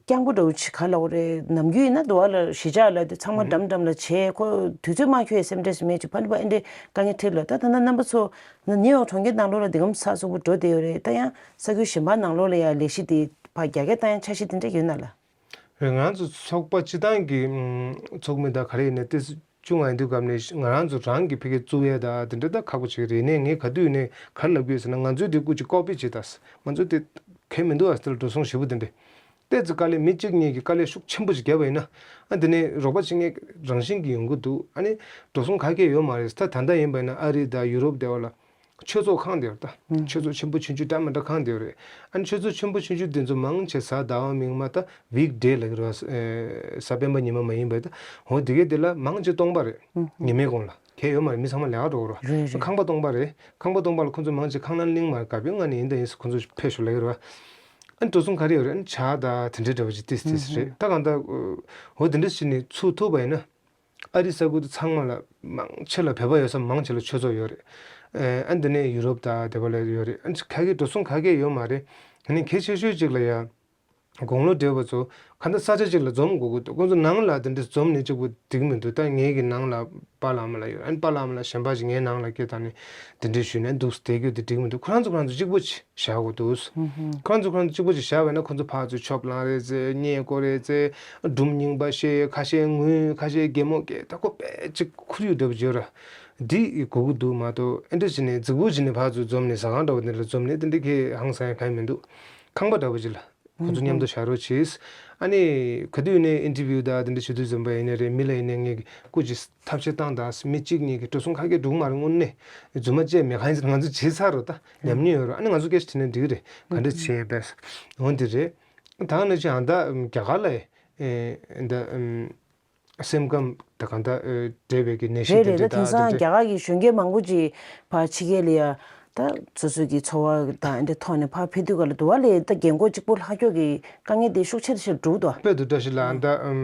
སྐྱང་པོ་འདྲ་བོ་ཅིག་ག་ལབ་དགོས་རེད། ནམ་རྒྱུན་ཡིན་ན་དུ་བ་ལ་གཞིས་ཆགས་ལ་དེ་ཚང་མ་འགྲམ་འགྲམ་ལ་བྱས། ཁོ་དུས་ཚོད་མ་འཁྱོལ་ཡ་སེམས་ཁྲལ་མེད་ཅིག་ཕ་ནི་པ་ཨེ་འདྲའི་དཀའ་ངལ་འཕྲད་ལ། ད་ད་ལྟ་རྣམ་པ་ཚོ་ནིའུ་ཡོག་གྲོང་ཁྱེར་ནང་ལོགས་ལ་འདི་གམ་ས་སོག་པོ་འགྲོ་བསྡད་ཡོད་རེད། ད་ཡང་ས་ཁུལ་གཞན་པ་ནང་ལོགས་ལ་ཡ་ལས་གཞི་དེ་ཕར་རྒྱ་སྐྱེད་བཏང་ཡ་འཆར་གཞི་དེ་འདྲ་ཡོད་ན་ལ། ང་རང་ཚོ་ཚོགས་པ་སྤྱི་བཏང་གི་ཚོགས་མི་དང་ག་རེ་ཡིན་ནའི་ཏོག་ཙམ་ཆུང་བ་ཡིན་དུས་སྐབས་ནས་ང་རང་ཚོ་རང་གི་ཕ་གི་བཙུགས་ཡས་དང་དེ་འདྲ་ད་ཁག་པོ་ཅིག་རེད། ནས་ངས་ག་དུས་ནས་ག་རེ་ལབ་ཀྱི་ཡོད་ཟེར་ན། ང་ཚོའི་དེ་སྐུ་ཅིག་ཀོ་པི་བྱེད་དང་། ང་ཚོ་དེ་གལ་མི་འདུག་ཨ། དེ་ལ་འགྲོ་སོང་ཞེ་པོ་དེ་འདྲ་ཏོག་ཙམ་དཀའ་ལས་མི་གཅིག་གཉིས་ཀྱིས་དཀའ་ལས་ཤུགས་ཆེན་པོ་ཅིག་བརྒྱབ་པ་ཡིན་ན། ཨ་དེ་ནས་རོགས་པ་བྱེད་མཁན་རང་བཞིན་གྱིས་ཡོང་གི་འདུག་ཨ་ནི་འགྲོ་སོང་ག་གེ་ཡོད་མ་རེད། ད་ད་ལྟ་ཡིན་པ་ཡིན་ན་ཨ་རི་དང་ཡུ་རོབ་དེ་བ་ལ། ཆོས་ཚོགས་ཁང་དེ་ཡོད་ད། ཆོས་ཚོགས་ཆེན་པོ་ཆུང་ཆུང་འདྲ་མི་འདྲ་ཁང་དེ་ཡོད་རེད། ཨ་ནི་ཆོས་ཚོགས་ཆེན་པོ་ཆུང་ཆུང་དེ་ཚོ་མང་ཆེ་གཟའ་ཟླ་བ་མིག་དམར་ད་ཝིག་ཌེ་ལབ་ཀྱི་རེད་བ། ཨེ་གཟའ་སྤེན་པ་ཉི་མ་མ་ཡིན་པ་ད། འོ་དེ་གའི་དེ་ལ་མང་ཆེ་སྟོང་པ་རེད། ཉི་མའི་གུང་ལ་གལ་ཡོད་མ་རེད། མི་ཚང་མ་ལས་ཀ་འགྲོ་གི་རེད་བ། རེད་རེད། ཁང་པ་སྟོང་པ་རེད། ཁང་པ་སྟོང་པ་ལ་ཁོང་ཚོ་མང་ཆེ་ཁང་གླ་གླིང་མ་རེད། དགའ་ཕན་ལྔ་ནས་ཡིན་ད་ཡིན་ཟེར་ཁོང་ཚོ་ཕེབས་ཤོག་ལབ་ཀྱི་རེད་བ། ཨ་ནི་འགྲོ་སོང་ག་རེ་ཡོད་རེད། ཨ་ནི་ཇ་ད་དེ་འདྲའི་འདྲ་བོ་ཅིག་ཏིས་ཏིས་རེད། ད་གང་ལྟར་འོ་དེ་འདྲ་ཞིག་ནས་ཚུགས་ཐུབ་པ་ཡིན་ན། ཨ་རི་ས་ཁུལ་དུ་ཚང་མ་ལ་མང་ཆེ་ལ་བོད་པ་ཡོད་ས་མང་ཆེ་ལ་ཆོས་ཚོགས་ཡོད་རེད། ཨ་འདི་ནས་ཡུ་རོབ་དང་དེ་བ་ལ་ཡོད་རེད། ཨ་ཁ་གི་འགྲོ་སོང་ག་གེ་ཡོད་མ་རེད། ཨ་ནི་གལ་ཆེ་ཤོས་གཅིག་ལ་ཡ། དགུང་ལོ་བགྲེས་པ་ཚོ་ག་འདྲ་ས་ཆ་གཅིག་ལ་འཛོམས་དགོས་ཀྱི་འདུག་ཁོང་ཚོ་ནང་ལ་དེ་འདྲ་འཛོམས་ནས་གཅིག་པུ་འགྲིག་མི་འདུག་ད་ངེད་ཀྱི་ནང་ལ་པཱ་ལགས་ཨ་མ་ལགས་ཡོད། ཨ་ནི་པཱ་ལགས་ཨ་མ་ལགས་གཞན་པ་ཞིག་ངའི་ནང་ལ་སྐད་བཏང་ནས་དེ་འདྲ་ཞུས་ནས་འདུག་བསྡད་རྒྱུ་དེ་འགྲིག་མི་འདུག་ཁོ་རང་ཚོ་ཁོ་རང་ཚོ་གཅིག་པུ་བྱས། བཞག་དགོས་འདུག་ཁོ་རང་ཚོ་ཁོ་རང་ཚོ་གཅིག་པོ་ཅིག་བཞག་པ་ཡིན་ན་ཁོ་ཚོ་ཕར་ཚུར་ཆོབ་ལངས་རེད་ཟེར། བརྙས་བཀོད་རེད་ཟེར། སྒྲུང་རྙིང་པ་བཤད། ཁ་ཤས་ངུས། ཁ་ཤས་གད་མོ་བགད། ད་ཁོ་དཔེ་ཅིག་ཁོར་ཡུག་འདྲ་པོ་ཅིག་ཡོད་ར། འདི་དགོས་ཀྱི་འདུག་མ་གཏོགས་ཨེ་འདྲ་བྱས་ནས་རྫིག་པོ་བྱས་ནས་ཕར་ཚུར་འཛོམས་ནས་ཟ་ཁང་འདྲ་པོ་དེ་འདྲ་འཛོམས་ནས་དེ་འདྲ་ཁྱད་ཧང་སང་ཡ་གང་ཡང་མི་འདུག་ཁང་པ་འདྲ་པོ་ཅིག་ལ་ཁོ་ཚོ་མཉམ་དུ་བཞག་རོགས་གྱིས། ཨ་ནི་ག་དུས་ནས་ཨིན་ཊར་བིའུ་དང་དེ་འདྲ་ཞུ་དུས་ཙམ་པ་ཡིན་ནའི་རེད། མི་ལ་ཡིན་ནའི་ངས་སྐུ་མཁྱེན་ཐབས་ཤེས་བཏང་དང་། མི་གཅིག་གཉིས་ཀྱིས་འགྲོ་སོང་ག་གེ་འགྲོ་གི་མ་རེད། དངོས་གནས་རྫུན་མ་བཤད་མེད། གང་ཡིན་ཟེར་ན་ང་ཚོ་བྱས་ཚར་རེད་ད། ཉམས་མྱོང་ཡོད་རེད། ཨ་ནི་ང་ཚོ་སྐད་ཆ་དྲིས་ན་འགྲིག་གི་རེད། ག་འདྲ་བྱས་པས། འོ་འདི་རེད། ད་ནི་ཅི་ཨ་ད་རྒྱ་གར་ལ་ཨེ་ད་ཨམ་སེམས་ཁམས་ད་གང་ལྟར་ཨེ་འདྲེས་པའི་གི་ནད་གཞི་རེད་དེ་རེད། འདྲ་ད་དེང་སང་རྒྱ་གར་གི་གཞོན་སྐྱེས་མང་པོ་ཅིག་ཕར་ཕྱི་རྒྱལ་ལ་ཡ་ད་སོ་སོ་གི་འཚོ་བ་དང་འདི་ཐོག་ནས་ཕར་ཕེབས་དུས་སྐབས་ལ་དུ་བ་ལས་ད་རྒན་གོག་གཅིག་པུ་ལྷག་ཁྱོག་གི་དཀའ་ངལ་དེ་ཤུགས་ཆེ་རུ་ཆེ་རུ་འགྲོ་གི་འདུག་དཔེ་འདུག་བཀྲ་ཤིས་ལགས། ཨ་ད་ཨམ་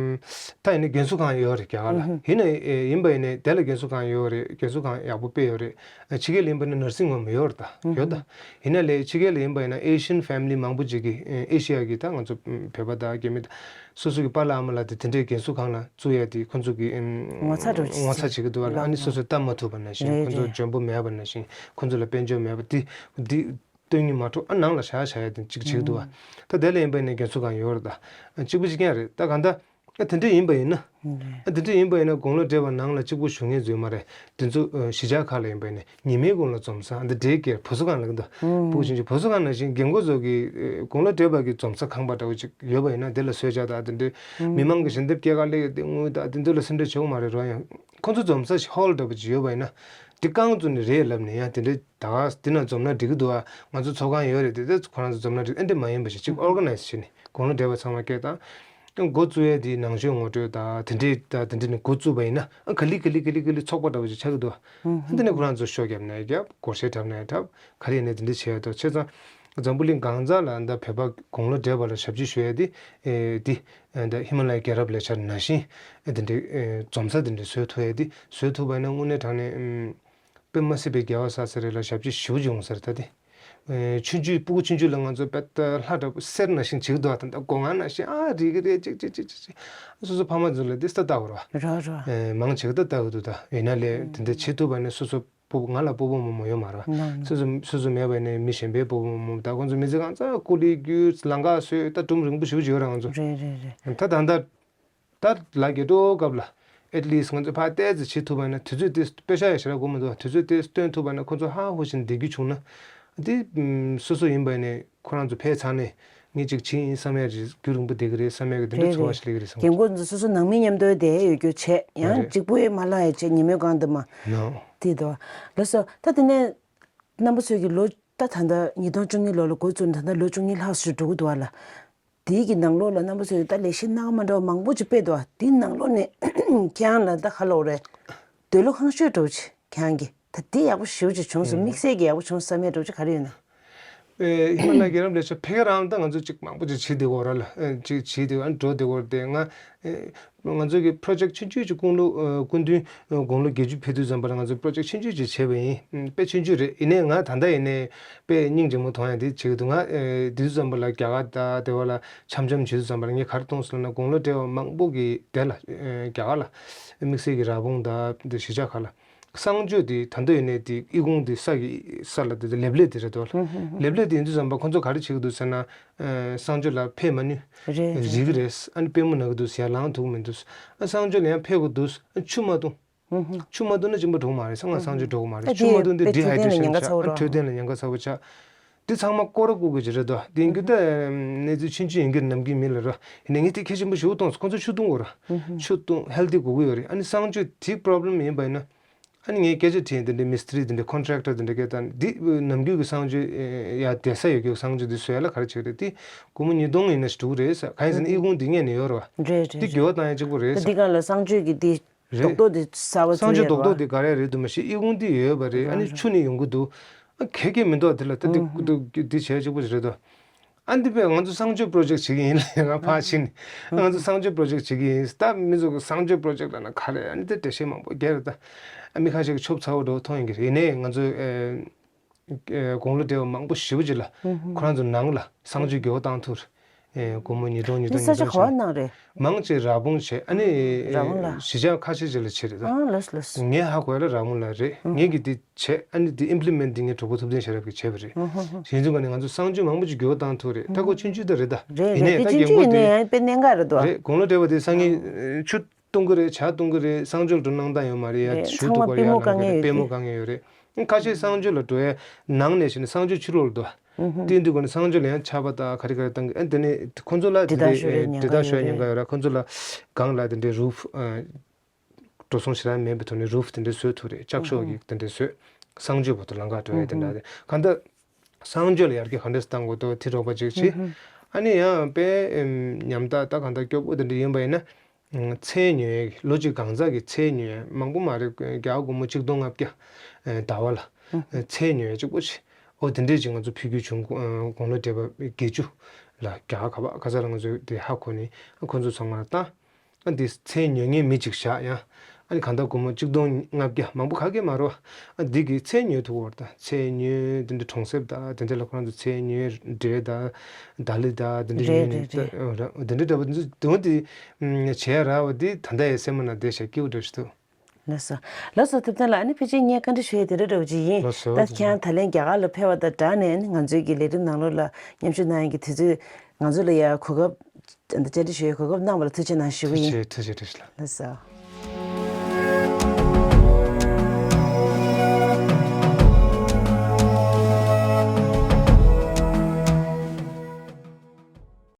ད་ཡིན་ན་རྒན་གསོ་ཁང་ཡོད་རེད་རྒྱ་གར་ལ། ཡིན་ན་ཨེ་ཡིན་པ་ཡིན་ནའི་དེ་ལ་རྒན་གསོ་ཁང་ཡོད་རེད། རྒན་གསོ་ཁང་ཡག་པོ་དཔེ་ཡོད་རེད། ཕྱི་རྒྱལ་ཡིན་པ་ན་ནར་སིང་ཧོམ་ཡོད་རེད་ད། ཡོད་ད། ཡིན་ན་ལས་ཕྱི་རྒྱལ་ལ་ཡིན་པ་ཡིན་ན་ཨེ་ཤི་ཡན་ཕེ་མི་ལི་མང་པོ་ཅིག་གིས་ཨེ་ཤི་ཡ་གི་ད་ང་ཚོ་བོད་པ་དང་རྒྱ་མི་དང་སོ་སོ་གི་པཱ་ལགས་ཨ་མ་ལགས་དེ་དེ་འདྲའི་རྒན་གསོ་ཁང་ལ་བཙུགས་ཡ་དེ་ཁོ་ཚོ་གི་ངོ་ཚ་འདྲ་བོ་ཅིག་ངོ་ཚ་བྱེད་ཀྱི་འདུག་བ་ལ། ཨ་ནི་སོ་སོ་སྟབས་མ་ཐུབ་པ་ནང་བཞིན། རེད་ཁོ་ཚོ་རེད། འཇོན་པོ་མེད་པ་ནང་བཞིན། ཁོ་ཚོ་ལ་དཔལ་འབྱོར་མེད་པ་དེ་དེ་སྟོན་ཉིད་མ་འཕྲོ། ཨ་ནང་ལ་བཞག་བཞག་ཡ་དེ་གཅིག་བྱེད་ཀྱི་འདུག་བ། ད་དེ་ལ་ཡིན་པ་ཡིན་ན་རྒན་གསོ་ཁང་ཡོད་རེད་ད། གཅིག་པུ་གཅིག་རྐྱང་རེད་ད་གང་ལྟར། ཨ་དེ་འདྲ་ཡིན་པ་ཡིན་ན། ཨ་དེ་འདྲ་ཡིན་པ་ཡིན་ན་དགུང་ལོ་བགྲེས་པ་ནང་ལ་གཅིག་པུ་བཞུགས་མཁན་ཚོ་ཡོད་མ་རེད། དེ་ཚོ་ཨ་གཞིས་ཆགས་ཁག་ལ་ཡིན་པ་ཡིན་ན་ཉི་མའི་གུང་ལ་འཛོམས་ས། ཨ་འདི་འདྲའི་སྐད་བུ་གསོ་ཁང་ལ་གི་འདུག་བུ་ཆུང་ཆུང་བུ་གསོ་ཁང་ནང་བཞིན་རྒན་གོག་ཚོ་གི་ཨེ་དགུང་ལོ་བགྲེས་པ་གི་འཛོམས་ས་ཁང་པ་འདྲ་བོ་ཅིག་ཡོད་པ་ཡིན་ན་དེ་ལ་གསོལ་ཇ་དང་དེ་འདྲའི་མི་མང་གི་ཞལ་འདེབས་སྐྱེལ་ག་སླེབས་ཡོད་དེ་དངུལ་དང་དེ་ཚོ་ལ་སེམས་ཁྲལ་བྱེད་དགོས་མ་རེད། རོགས་ཡང་ ཁོང་ཚོ་འཛོམས་ས་ཞིག་ཧོལ་འདྲ་པོ་ཅིག་ཡོད་པ་ཡིན་ན། འདི་རྐང་བཙུགས་ནས་རེད་ལབ་ནས་ཡང་དེ་འདྲའི་ད་ག་འདི་ན་འཛོམས་ན་འགྲིག་གི་འདུག་ཨ། ང་ཚོ་ཚོགས་ཁང་ཡོད་རེད་དེ་དེ་ཁོ་རང་ཚོ་འཛོམས་ན་འགྲིག་ཨེ་འདྲ་མ་ཡིན་པ་ཞིག་ཅིག་ཨོར་ག་ནའི་ཛི་བྱས་ནས་དགུང་ལོ་བགྲེས་པ་ཚང་མ་སྐད་བཏང་། འགོ་བཙུགས་ཡས་དེ་ནང་ཆོས་ངོ་སྤྲོད་དང་དེ་འདྲས་དང་དེ་འདྲས་ནས་འགོ་བཙུགས་པ་ཡིན་ན་ཨ་ག་ལེ་ག་ལེ་ག་ལེ་ག་ལེ་ཚོགས་པ་འདྲ་བོ་ཅིག་ཆགས་ཀྱི་འདུག་ཨ། དེ་ནས་ཁོ་རང་ཚོ་ཤོ་རྒྱབ་ནའི་རྒྱབ་སྒོར་གཞས་འཁྲབ་ནའི་འཁྲབ་ག་རེ་ཡིན་ནའི་དེ་འདྲས་བྱས་ཡ་འདུག་བྱས་ཙང་འཛམ་བུ་གླིང་གང་ས་ལ་འདི་བོད་པ་དགུང་ལོ་བགྲེས་པ་ལ་ཞབས་ཕྱི་ཞུ་ཡས་དེ་ཨེ་དེ་ཨེ་འདི་ཧི་མ་ལ་ཡའི་རྒྱལ་རབས་ལས་འཆར་ནང་བཞིན་ཨེ་དེ་འདྲས་ཨེ་འཛོམས་ས་དེ་འདྲས་བཟོས་ཐུབ་ཡས་དེ་བཟོས་ཐུབ་པ་ཡིན་ན་དངོས་གནས་དྲང་གནས་ཨམ། དཔེ་མ་སྲིད་པའི་རྒྱལ་བ་ས་ས་རེ་ལ་ཞབས་ཕྱི་ཞེ་པོ་ཅིག་ཡོང་ས་རེད་ད་དེ། ཨེ་ཆུང་ཆུང་སྤུ་གུ་ཆུང་ཆུང་ལ་ང་ཚོ་དཔེ་ལྟ་ལྷ་འདྲ་པོ་གསེར་ནང་བཞིན་བྱེད་ཀྱི་འདུག་ད་ལྟ་སྒོ་ང་ནང་བཞིན་ཨ་རིག་གི་རེད་ཅིག་ཅིག་ཅིག་ཅིག་ཅིག་སོ་སོ་ཕ་མ་ཚོ་ལ་དེ་ལྟ་ལྟ་བར་བ། རོ་རོ། ཨེ་མང་ཆེ་ག་ད་ལྟ་གི་འདུག་ད་ཡིན་ན་ལས་དེ་འདྲ་བྱེད་ཐུབ་པ་ནི་སོ་སོ་སྤོ་ང་ལ་སྤོ་བོ་རྨོ་མོ་ཡོད་མ་རེད་བ། ནང་སོ་སོ་སོ་སོ་མེད་པ་ནི་མི་གཞན་པའི་སྤོ་བོ་རྨོ་མོ་ད་ཁོང་ཚོ་མི་ཚེ་གང་ཚ་ཀུ་ལི་རྒྱུ་ལང་ཀ་སོས་ད་སྒྲུང་རིང་པོ་ཞེ་པོ་ཅིག་ཡོད་རེད་ང་ཚོ། རེད་རེད་རེད། ད་ད་ད། ད་ལ་རྒྱ་སྤྲོ་སྐབས་ལ་ཨེ་ཊི་ལི་སི་ཊི་ང་ཚོས་ཕར་ཏོག་ཙམ་བྱེད་ཐུབ་པ་ཡིན་ན་དུས་ཚོད་དེ་དཔེ་ཤག་ཡ་ཞེ་དྲག་དགོས་མི་འདུག་དུས་ཚོད་དེ་སྟོན་ཐུབ་པ་ཡིན་ན་ཁོ་ཚོ་ཧ་ཧུ་བཞིན་བསྡད་རྒྱུ་བྱུང་ན། དེ་སོ་སོ་ཡིན་པ་ཡིན་ནའི་ཁོ་རང་ཚོ་ཕེབས་ཚར་ནས་ངས་ཅིག་བྱེད་ཡིན་བསམ་ཡ་རེད་རྒྱུན་རིང་པོ་བསྡད་ཀྱི་རེད་བསམ་ཡ་གི་དེ་འདྲ་རེད་ཚོར་བ་རེད། ཞིག་སླེབས་ཀྱི་རེད་བསམ་རྒན་གྱི་རྒོན་ཚོ་སོ་སོ་ནང་མི་མཉམ་དུ་བསྡད་ཡོད་རྒྱུ་བྱས་ཡང་རེད། གཅིག་པུ་ཡེ་མ་ལྷག་ཡ་བྱས་ཉི་མའི་སྒང་དུ་མ། ནོ། དེ་འདུག་ལགས་སོ་ད་དེ་ནས། རྣམ་པ་ཚོས་ཀྱི་ལོ་ད་ད་ལྟ་ཉིས་སྟོང་བཅུ་གཉིས་ལོ་ལ་འགོ་བཙུགས་ནས་ད་ལྟ་ལོ་བཅུ་གཉིས་ལྷག་ཙམ་འགྲོ་གི་འདུག་བ་ལ། དེའི་གི་ནང་ལོགས་ལ་རྣམ་པ་ཚོས་ཀྱི་ད་ལས་གཞི་སྣ་ཁ་མ་འདྲ་བ་མང་པོ་ཅིག་སྤེལ་འདུག་བ། དེའི་ནང་ལོགས་ནས་ཁྱེད་རང་ལ་ད་ག་ལབ་དགོས་རེད། འདོད་བློ་ཁེངས་ཤོས་འདྲ་བོ་ཅིག་ཁྱེད་རང་གི་ད་དེ་ཡག་པོ་ཞེ་པོ་ཅིག་བྱུང་སོང་། དམིགས་བསལ་གྱི་ཡག་པོ་བྱུང་བསམ་ཡས་འདྲ་བོ་ཅིག་ག་རེ་ཡོད་ན། ཨེ་ཧི་མ་ལ་ཡའི་རྒྱལ་རབས་ལས་འཆར་ཕ་གི་རང་ད་ང་ཚོ་ཅིག་མང་པོ་ཅིག་བྱེད་བསྡད་ཡོད་ར་ལ་ཨེ་ཅིག་བྱེད་བསྡད་ཡོད་ཨ་འགྲོ་བསྡད་ཡོད་རེད་དེ་ང་ཨེ། ང་ཚོ་གི་པོ་རོ་ཇེག་ཆུང་ཆུང་ཅིག་དགུང་ལོ་ཨ་སྐུ་མདུན་ཨ་དགུང་ལོ་བརྒྱད་ཅུ་ཕེབས་དུས་ཙམ་པ་ལ་ང་ཚོ་པོ་རོ་ཇེག་ཆུང་ཆུང་ཅིག་བྱས་པ་ཡིན། ཨ་དཔེ་ཆུང་ཆུང་རེད། ཡིན་ནའི་ང་ད་ལྟ་ཡིན་ནའི་དཔེ་སྙིང་རྗེ་མོ་མཐོང་ཡ་འདི་བྱེད་ཀྱི་འདུག་ང་ཨ་དུས་ཙམ་པ་ལ་རྒྱ་གར་དང་དེ་བ་ལ་འཆམ་འཆམ་བྱེད་དུས་ཙམ་པ་ལ་ངས་ག་རེ་མཐོང་སོང་ལབ་ན་དགུང་ལོ་བགྲེས་པ་མང་པོ་གི་དེ་ལ་ཨ་རྒྱ་གར་ལ་དམིགས་བསལ་གྱི་ར་སྤུངས་དང་འདི་གཞིས་ཆགས་ཁག་ལ། གསང་སྤྱོད་དེ་ད་ལྟ་ཡིན་ནའི་དེ་ཨི་ཁུང་དེ་ས་གི་ས་ལ་དེ་ལེབ་ལེབ་དེ་རེད་དོ། ལེབ་ལེབ་དེ་ཡིན་དུས་ཙམ་པ་ཁོང་ཚོ་ག་རེ་བྱེད་ཀྱི་འདུག་ཟེར་ན། ཨ་གསང་སྤྱོད་ལ་ཕེབས་མ་ནུས། རེད་རེད། རིག་རེད། ཨ་ནི་པུས་མོ་ན་གི་འདུག་ཟེར་ཡ་ལངས་ཐུབ་མི་འདུག་ཨ་གསང་སྤྱོད་ལ་ཡང་ཕེབས་དགོས་འདུག་ཨ་ཆུ་མ་བཏུང་། ཆུ་མ་བཏུང་ན་གཅིན་པ་འགྲོ་གི་མ་རེད། ཚང་མ་གསང་སྤྱོད་འགྲོ་གི་མ་རེད། ཨ་ཆུ་མ་བཏུང་དེ་འདི་ཧའི་ཌི་རེ་ཤན་ཆགས། ཨ་འཕྲོད་བསྟེན་ལ་ཉེན་ཁ་ཚ་པོ་ཆགས། འདི་ཚང་མ་སྐོར་ར་བསྐུར་དགོས་ཀྱི་རེད་དོ། དེ་ཡིན་རྒྱུ་ད་གནས་ཚུལ་ཆུང་ཆུང་ཡིན་གྱི་ནམ་རྒྱུན་མི་ལ་ར་ཡིན་ན་ངས་དེ་གལ་ཆེན་པོ་ཞེ་པོ་མཐོང་སོང་། ཁོང་ཚོ་ཆུ་བཏུང་དགོས་ར། ཆུ་བཏུང་ཧེལ་ཐི་དགོས་ཀྱི་ཡོད་རེད། ཨ་ནི་གསང་སྤྱོད་དེ་པོ་རོབ་ལེམ་ཡིན་པ་ཡིན་ན། ཨ་ནི་ངས་སྐད་ཆ་དྲིས་ཡིན། དེ་འདྲའི་མི་སི་ཏྲི་དེ་འདྲའི་ཀོན་ཊེག་ཊར་དེ་འདྲ་སྐད་བཏང་འདི་ནམ་རྒྱུན་གྱི་གསང་སྤྱོད་ཡ་བསྡད་ས་ཡོད་རྒྱུ་གསང་སྤྱོད་འདི་བཟོ་ཡ་ལ་ག་རེ་བྱེད་ཀྱི་རེད། དེ་སྒོར་མོ་ཉིས་སྟོང་ཡིན་ན་ཞིག་འགྲོ་གི་རེད་ཟེར། གང་ཡིན་ཟེར་ན་ཨི་ཁུང་འདི་ངས་ནས་ཡོད་རེད་བ། རེད་རེད་འདི་རེད། འགྱུར་བ་བཏང་ཡ་གཅིག་པོ་རེད་ད་ཟེར། འདི་གང་ལ་གསང་སྤྱོད་ཀྱི་འདི་རེད། རྡོག་རྡོག་འདི་གསར་པ་གསང་སྤྱོད་བཙུགས་ཡོད་རེད་རྡོག་རྡོག་བ། འདི་ག་རེ་རེད་འདུག་མ་ཤེས། ཨི་ཁུང་འདི་ཡོད་པ་རེད། ཨ་ནི་རང་ཆུ་རང་ནས་ཡོང་གི་འདུག་ཨ་གལ་གལ་མི་འདུག་དེ་ལ་ད་འདི་འདི་འདི་བྱས་གཅིག་པོ་ཞིག་རེད་དོ། ཨ་འདི་པས་ང་ཚོ་གསང་སྤྱོད་པོ་རོ་ཇེག་བྱེད་ཀྱི་ཡིན་ལ་ང་ཕར་ཕྱིན་ནས་ང་ཚོ་གསང་སྤྱོད་པོ་རོ་ཇེག་བྱེད་ཀྱི་ཡིན། ད་མི་ཚོ་གི་གསང་སྤྱོད་པོ་རོ་ཇེག་ལབ་ན་ག་རེ། ཨ་ནི་དེ་འགྲེལ་བཤད་མང་པོ་རྒྱག་རེད་ད། ཨ་མི་ཁ་ཤས་ཀྱིས་ཆོབ་ཚ་བོ་འདྲ་བོ་མཐོང་ཡོང་གི་རེད། ཡིན་ནའི་ང་ཚོ་ཨེ་ཨེ་དགུང་ལོ་བགྲེས་པ་མང་པོ་ཞེ་པོ་ཅིག་ལ་ཁོ་རང་ཚོ་ནང་ལ་གསང་སྤྱོད་འགྱུར་བ་བཏང་ཐུབ་རེད། ཨེ་སྒོར་མོ་ཉིས་སྟོང་ཉིས་འདི་སྟོང་ས་ཆ་ཉིས་ག་བ་སྟོང་ནང་རེད། མང་ཆེ་ར་སྤུངས་བྱས། ཨ་ནི་ར་སྤུངས་ལ། གཞིས་ཆགས་ཁ་ཤས་ཅིག་ལ་བྱས་རེད་ད། ཨང་ལགས་ལགས། ངས་ཧ་གོ་ཡ་ལ་ར་སྤུངས་ལ་རེད། ངས་ཀྱི་འདི་བྱས། ཨ་ནི་འདི་ཨིམ་པི་ལི་མེན་ཊི་འདི་ངས་གྲོགས་པོ་ཐུབ་བསྟན་ཤེས་རབ་ཀྱིས་བྱས་པ་རེད། ཞིག་འཛུགས་ག་ནས་ང་ཚོ་གསང་སྤྱོད་མང་པོ་ཅིག་འགྱུར་བ་བཏང་ཐུབ་རེད། ད་ཁོ་ཆུང་ཆུང་ད་རེད་ད། རེད་ཡིན་རེད། ནའི་ད་དེ་ཆུང་རྒན་ཆུང་ཡིན་ནའི་ཡང་དཔེ་གནད་འགག་རེད་དོ། རེད་དགུང་ལོ་བགྲེས་པ་དེ་སང་ཉིན་ཆུ་བཏུང་གི་རེད། ཇ་བཏུང་གི་རེད། གསང་སྤྱོད་འགྲོ་སྣང་དང་ཡོད་མ་རེད་ཡ། རེད་ཞུ་ཚང་མ་ཐུབ་པ་པུས་མོ་ཡ་དཀའ་ངལ་ཡོད་པུས་མོ་རེད། དཀའ་ངལ་ཡོད་རེད། ཁ་ཤས་གསང་སྤྱོད་ལ་འགྲོ་ཡ་ནང་ནས་བྱས་ན་གསང་སྤྱོད་ཕྱི་ལོགས་ལ་འགྲོ། དེ་དུས་ག་ནས་གསང་སྤྱོད་ལ་ཡང་ཆར་པ་དང་ག་རེ་ག་རེ་བཏང་གི། ཨ་དེ་ནས་ཁོ་ཚོ་ལ་དེ་འདྲའི་དྲི་བརྡར་ཤོར་ཡ་ཉེན་ཁ་ཡོད་ར། ཁོ་ཚོ་ལ་སྒང་ལ་དེ་འདྲའི་རུབ་འགྲོ་སོང་ཞེ་དྲག་མེད་པའི་ཐོག་ནས་རུབ་དེ་འདྲ་བཟོས་ཐུབ་རེད། ལྕགས་ཤོག་གི་དེ་འདྲ་བཟོས། གསང་སྤྱོད་བར་དུ་ལམ་ཁ་འགྲོ་ཡ་དེ་འདྲ་རེད། གང་ལྟར་གསང་སྤྱོད་ལ་ཡར་རྒྱས་ག་འདྲས་བཏང་དགོས་འདུག་དེ་རོགས་པ་ཅིག་བྱེད། ཨ་ནི་ཡང་དཔེ་ཉམ་ཐག་ད་གང་ལྟར་སྐྱོ་པོ་དེ་འདྲ་ཡིན་པ་ཡིན་ན། ཚལ་ཉོ་ཡ་ལོ་གཅིག་གང་ཟག་གི་ཚལ་ཉོ་ཡ་མང་པོ་མ་རེད། རྒྱ་སྒོར་མོ་གཅིག་སྟོང་ལྔ་བརྒྱ་ཟླ་བ་ལ་ཚལ་ཉོ་ཡ་གཅིག་པོ་བྱེད། ཨོ་དེ་འདྲས་ཅིག་ང་ཚོ་ཕུལ་རྒྱུ་བྱུང་། དགུང་ལོ་བགྲེས་པ་བརྒྱད་ཅུ་ལ་རྒྱ་གར་ག་པ་ག་ས་ལ་ང་ཚོས་དེ་ཧ་གོ་ནས་ཁོ་ཚོ་ཚང་མ་ལ་བཏང་། ཨ་འདི་ཚལ་ཉོ་མཁན་མི་གཅིག་བཞག་ཡང་། ཨ་ནི་གང་ལྟར་སྒོར་མོ་གཅིག་སྟོང་ལྔ་བརྒྱ་མང་པོ་ག་གེ་མ་རོ། ཨ་འདི་གི་ཚལ་ཉོས་ཐུབ་བར་ད་ཚལ་ཉོས་དེ་འདྲ་གྲོང་གསེབ་ད་དེ་འདྲ་ལ་ཁོ་རང་ཚོ་ཚལ་ཉོས་འབྲས་ད་ད་ལི་ད་དེ་འདྲ་ཉོས་ནས་རེད་རེད་རེད། དེ་འདྲ་འདྲ་བོ་འདི་དེ་འོ་དེ་བྱས་ར་བ་འདི་ད་ལྟ་ཡ་སེམས་ནང་བསྡད་བཞག་སྐྱིད་པོ་འདྲ་ཞིག་འདུག་ལགས་སོ། ལགས་སོ་ཐུབ་བསྟན་ལགས། ཨ་ནི་ཕལ་ཆེར་ངས་བཀའ་འདྲི་ཞུ་ཡས་དེ་འདྲ་འདྲ་བོ་ཅིག་ཡིན། ལགས་སོ། ད་ཁྱེད་རང་ད་ལན་རྒྱ་གར་ལ་ཕེབས་པ་དང་སྦྲགས་ནས་ཨ་ནི་ང་ཚོའི་གི་ལས་རིམ་ནང་ལོགས་ལ་མཉམ་ཞུགས་གནང་ཡས་ཀྱི་དུས་ཚོད་ང་ཚོ་ལ་ཡ་གོ་སྐབས་བཅར་འདྲི་ཞུ་ཡས་གོ་སྐབས་གནང་བ་ལ་ཐུགས་རྗེ་གནང་ཞུ་གི་ཡིན། ཐུགས་རྗེ་ཆེ། ཐུགས་རྗེ་ཆེ་བཀྲ་ཤིས་ལགས། ལགས་སོ།